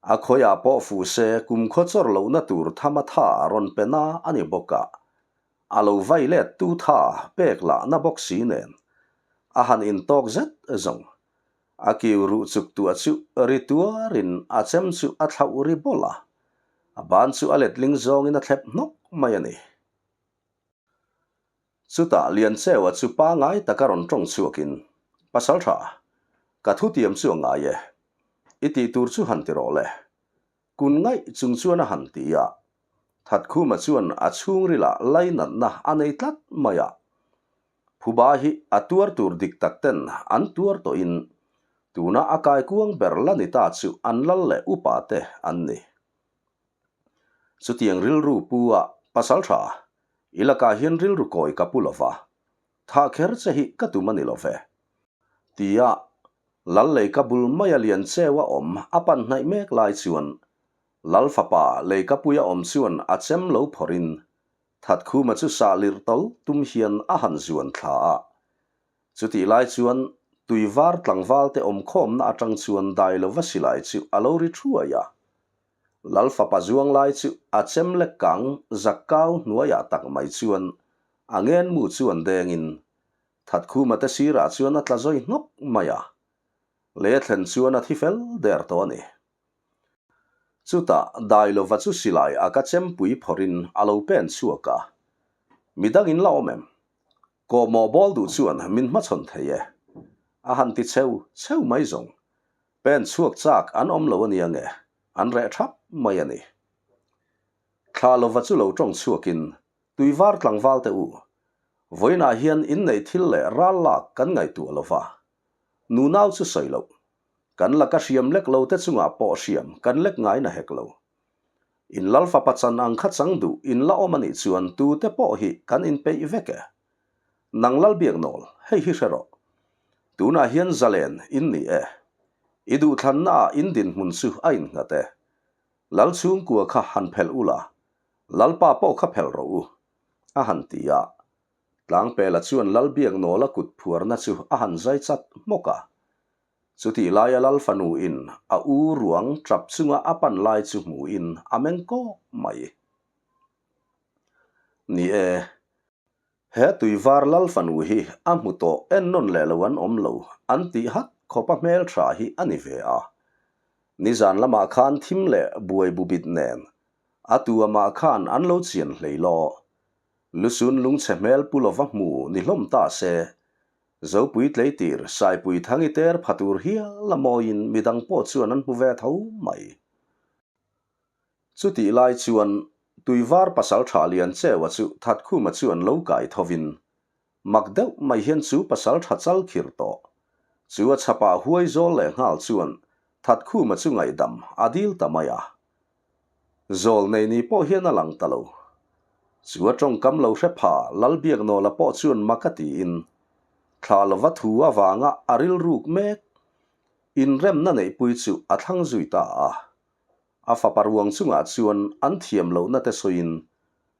A khawiah pawh fuh se kumkhaw chawr lohna tur thama tha rawn pe na a ni bawk a, a lo vai let tu tha pek lah na bawk si nen a han intawk zet zawng. A kiu ruh chuk tuah chu ri tuarin a chem chu a thlauh ri bawlh a, a ban chu a letling zawngin a thlep hnawk mai a ni. Chutah Liancheua chu pangai taka rawn tawng chhuakin, Pasaltha, ka thutiam chu a ngai e. I tih tur chu han ti rawh le. Kun ngaih chung chuan a han ti a. Thatkhuma chuan a chhungrilah lainatna a nei tlat mai a. Phuba hi a tuar tur dik tak ten an tuar tawhin tuna a kaikuang ber la ni ta chu an lal leh upa te an ni. Chutiang rilru pu a pasal tha, i lakah hian rilru kawi ka pu lova, thah kher che hi ka tum a ni lo ve. Tia Lal leika bul maia lian cheu a awm a pan hnaih mek lai chuan Lal fapa leikapuia awm chuan a chem lo phawrhin Thatkhuma chu sah lirh tawl tum hian a han zuan thla a. Chutih lai chuan Tuivar tlangvalte awmkhawmna atang chuan dai lova silai chu a lo ri thuai a. Lal fapa zuang lai chu a chem lek kang zakkau hnuaiah tak mai chuan a ngenmu chuan dengin Thatkhuma te sirah chuan a tla zawi hnawk mai a. Lei a thlen chuan a thi fel der tawh a ni. Chutah Dailova chu silai a ka chempui phawrhin a lo pen chhuak a, Midang in la awm em? Kawhmawh bawl duh chuan min hmachhawn thei e. A han ti cheu cheu mai zawng. Pen chhuak chak an awm lo a nia nge, an reh thap mai a ni. Thla lova chu lo tawng chhuakin, Tuivar tlangval te u, vawiinah hian inneih thil leh ral lak kan ngaihtuah lova. Nunau chu sawi loh. Kan laka hriam lek lo te chungah pawh hriam kan lek ngai na hek lo. In lal fapa chan ang kha chang duh in la awm a nih chuan tute pawh hi kan inpeih vek e. Nang lal biaknawl, hei hi hre rawh. Tunah hian zalen in ni e. I duhthlanna ah in dinhmun chu a innghat e. Lal chhungkua kha han phelh ula, Lalpa pawh kha phelh rawh u, a han ti a. Tlangpela chuan Lal Biaknawla kut phuarna chu a han zai chat hmawk a. Chutih laia Lal fanu in a u ruang tap chunga a pan lai chu hmuin a meng kawk mai. Ni e, he tuivar Lal fanu hi a hmu tawh en nawn leh lo an awm lo an tih hat khawpa hmeltha hi a ni ve a. Nizan lamah khan thim leh buai bubit nen a tu amah khan an lo chian hlei law. Lusun lungchhe hmel pu lova hmu ni hlawm ta se, Zopui tleitir Saipui Thangi ter pha tur hial a mawiin midang pawh chuan an hmu ve tho mai. Chutih lai chuan Tuivar pasaltha Liancheua chu Thatkhuma chuan lo kai thovin mak deuh mai hian chu pasaltha chal khir tawh chu a chhapah huai zawl leh nghal chuan Thatkhuma chu ngaihdam a dil ta mai a. Zawl nei ni pawh hian a lang ta lo. Chu a tawngkam lo hre pha Lalbiaknawla pawh chuan mak a tiin thla lova thu avanga a rilruk mek inremna neihpui chu a thlang zui ta a. A fapa ruang chungah chuan an thiam lohna te sawiin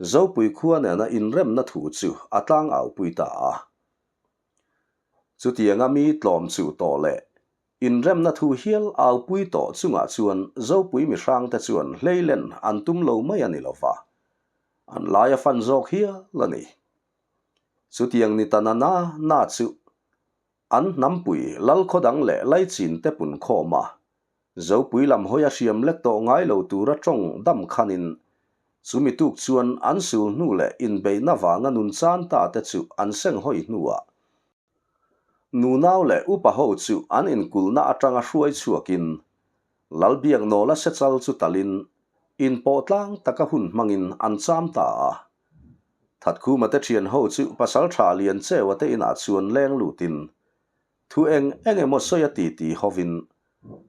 Zopui khua nena inremna thu chu a tlang aupui ta a. Chutianga mi tlawm chu tawh leh inremna thu hial aupui tawh chungah chuan Zopui mihrangte chuan hleilen an tum lo mai a ni lova, an lai a fan zawk hial a ni. Chutiang ni ta na na na chu An hnampui Lalkhaw dang leh Laichin te pun khawm a, Zopui lam hawi a hriam lek tawh ngai lo tura tawng dam khanin chumi tuk chuan an sul hnu leh inbeihna vanga nun chan ta te chu an seng hawi hnuah nunau leh upa ho chu an inkulhna atanga hruai chhuakin Lalbiaknawla sechal chu talin inpawh tlang taka hun hmangin an cham ta a. Thatkhuma te thian ho chu pasaltha Liancheua te inah chuan leng lutin thu eng eng emaw sawi a ti ti hovin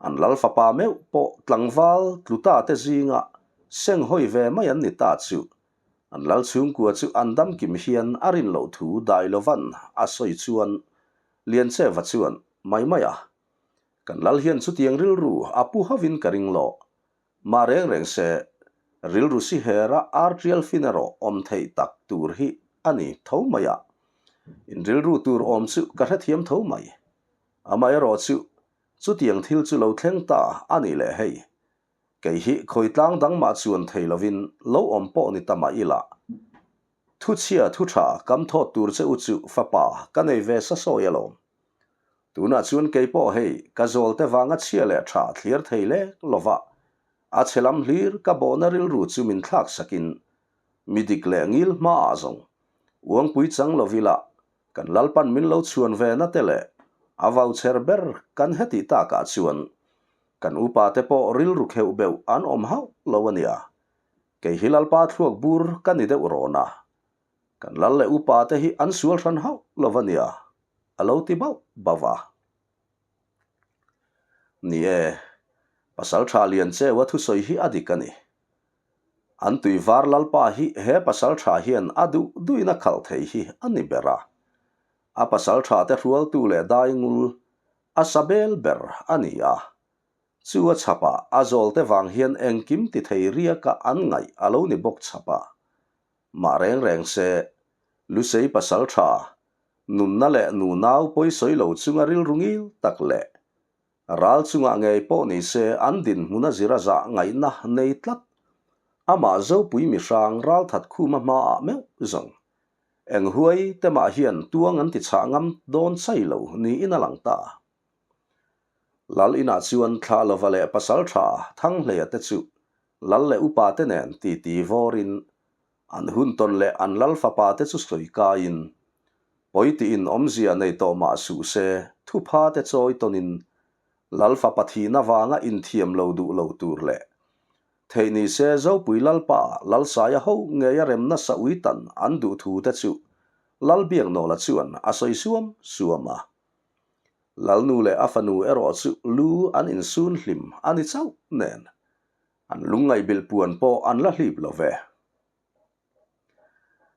an lal fapa meuh pawh tlangval tluta te zinga seng hawi ve mai an ni ta chu an lal chhungkua chu an damkim hian a rin loh thu dai lovan a sawi chuan Liancheua chuan mai mai a kan lal hian chutiang rilru a pu hovin ka ring loh Mah reng reng se, rilru si hera artial fin erawh awm theih tak tur hi a ni tho mai a. In rilru tur awm chu ka hrethiam tho mai. Amaherawh chu, chutiang thil chu lo thleng ta a nih leh hei. Kei hi khawi tlang dang mah chuan thei lovin lo awm pawh ni ta mah ila. Thuchhia thu tha kam thawt tur che u chu fapa ka nei ve sa sawi alawm. Tunah chuan kei pawh hei ka zawlte vanga chhia leh tha thlir thei lek lova, a chhe lam hlir ka bawhna rilru chu min thlak sakin mi dik leh ngil hmaah zawng uangpui chang lovila kan Lalpan min lo chhuan ve na te leh a vauchher ber kan hetih takah chuan kan upa te pawh rilru kheuh beuh an awm hauh lo a nia. Kei hi Lalpa thluak bur ka ni deuh rawn a, Kan lal leh upa te hi an sual hran hauh lo va nia, a lo ti bauh bauh a. Ni e, pasal tha lian cheu a thusawi hi a dik a ni. An tui var lalpa hi he pasal tha hian a duh duhin a khalh thei hi a ni ber a. A pasal tha te hrualtu leh daingul a sa bel ber a ni a. Chu a chhapah a zawlte vang hian engkim ti thei riaka an ngaih a lo ni bawk chhapah. Mah reng reng se, Lusei pasal tha, nunna leh nunau pawisawi lo chunga rilru ngil tak leh ral chungah ngei pawh ni se an dinhmun a zira zah ngaihna nei tlat. Amah Zopui mihrang ralthat khuma hmaah meuh zawng. Eng huai te mah hian tuang an ti chhah ngam dawn chai lo niin a lang ta. Lal inah chuan thlah lova leh pasal tha Thanghleia te chu Lal leh upa te nen titi vawrin an hun tawn leh an lal fapa te chu sawi kaiin pawi tiin awmzia nei tawh mah suh se thupha te chawi tawnin lal fapa thihna vanga inthiam lo duh lo tur leh theih ni se Zopui Lalpa Lalsaia ho ngeia remna sa ui tan an duh thu te chu Lalbiaknawla chuan a sawi suam suam a. Lalnu leh a fanu erawh chu lu an insun hlim a ni chauh nen, an lungngaih bilh puan pawh an la hlip lo ve.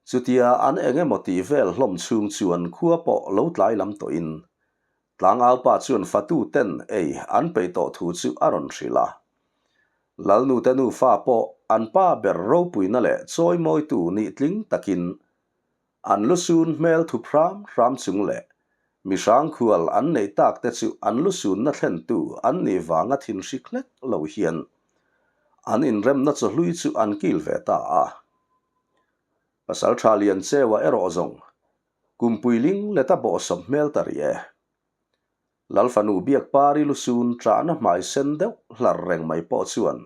Chutia an eng emaw tih vel hlawm chhung chuan khua pawh lo tlai lam tawhin Tlangaupa chuan fatu ten ei an peih tawh thu chu a rawn hrilh a. Lalnute nufa pawh an pa ber ropuina leh chawimawitu nih tling takin an lusun hmel thup hram hram chung leh mihrang khual an neih tak te chu an lusunna thlentu an nih vanga thinhrik hlek lo hian an inremna chawhlui chu an kil ve ta a. Pasaltha Liancheua erawh zawng Kumpui ling leta bawhsawp hmel ta rih e. Lalfanu Biakpari lusun ṭahna hmai sen deuh hlar reng mai pawh chuan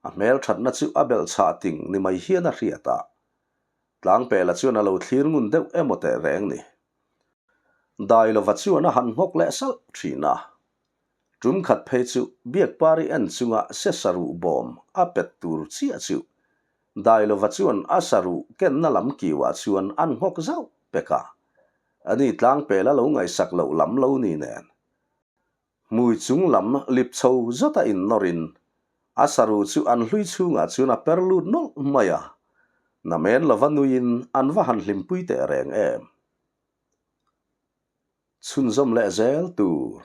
a hmel ṭhatna chu a belh chhah ting ni mai hian a hriat a. Tlangpela chuan a lo thlir ngun deuh emaw teh reng ni. Dailova chuan a han nghawk leh salh ṭhin a. Tum khat phei chu Biakpari en chunga se saruh bawm a pet tur chiah chu Dailova chuan a saruh kenna lam kiuah chuan an nghawk zauh pek a. Ani tlangpel a lo ngaihsak loh lam lo ni nen. Hmui chung lam lip chho zawta innawrin a saruh chu an hlui chhungah chuan a per lut nawlh mai a. Namen lova nuiin an va han hlimpui teh reng em. Chhunzawm leh zel tur.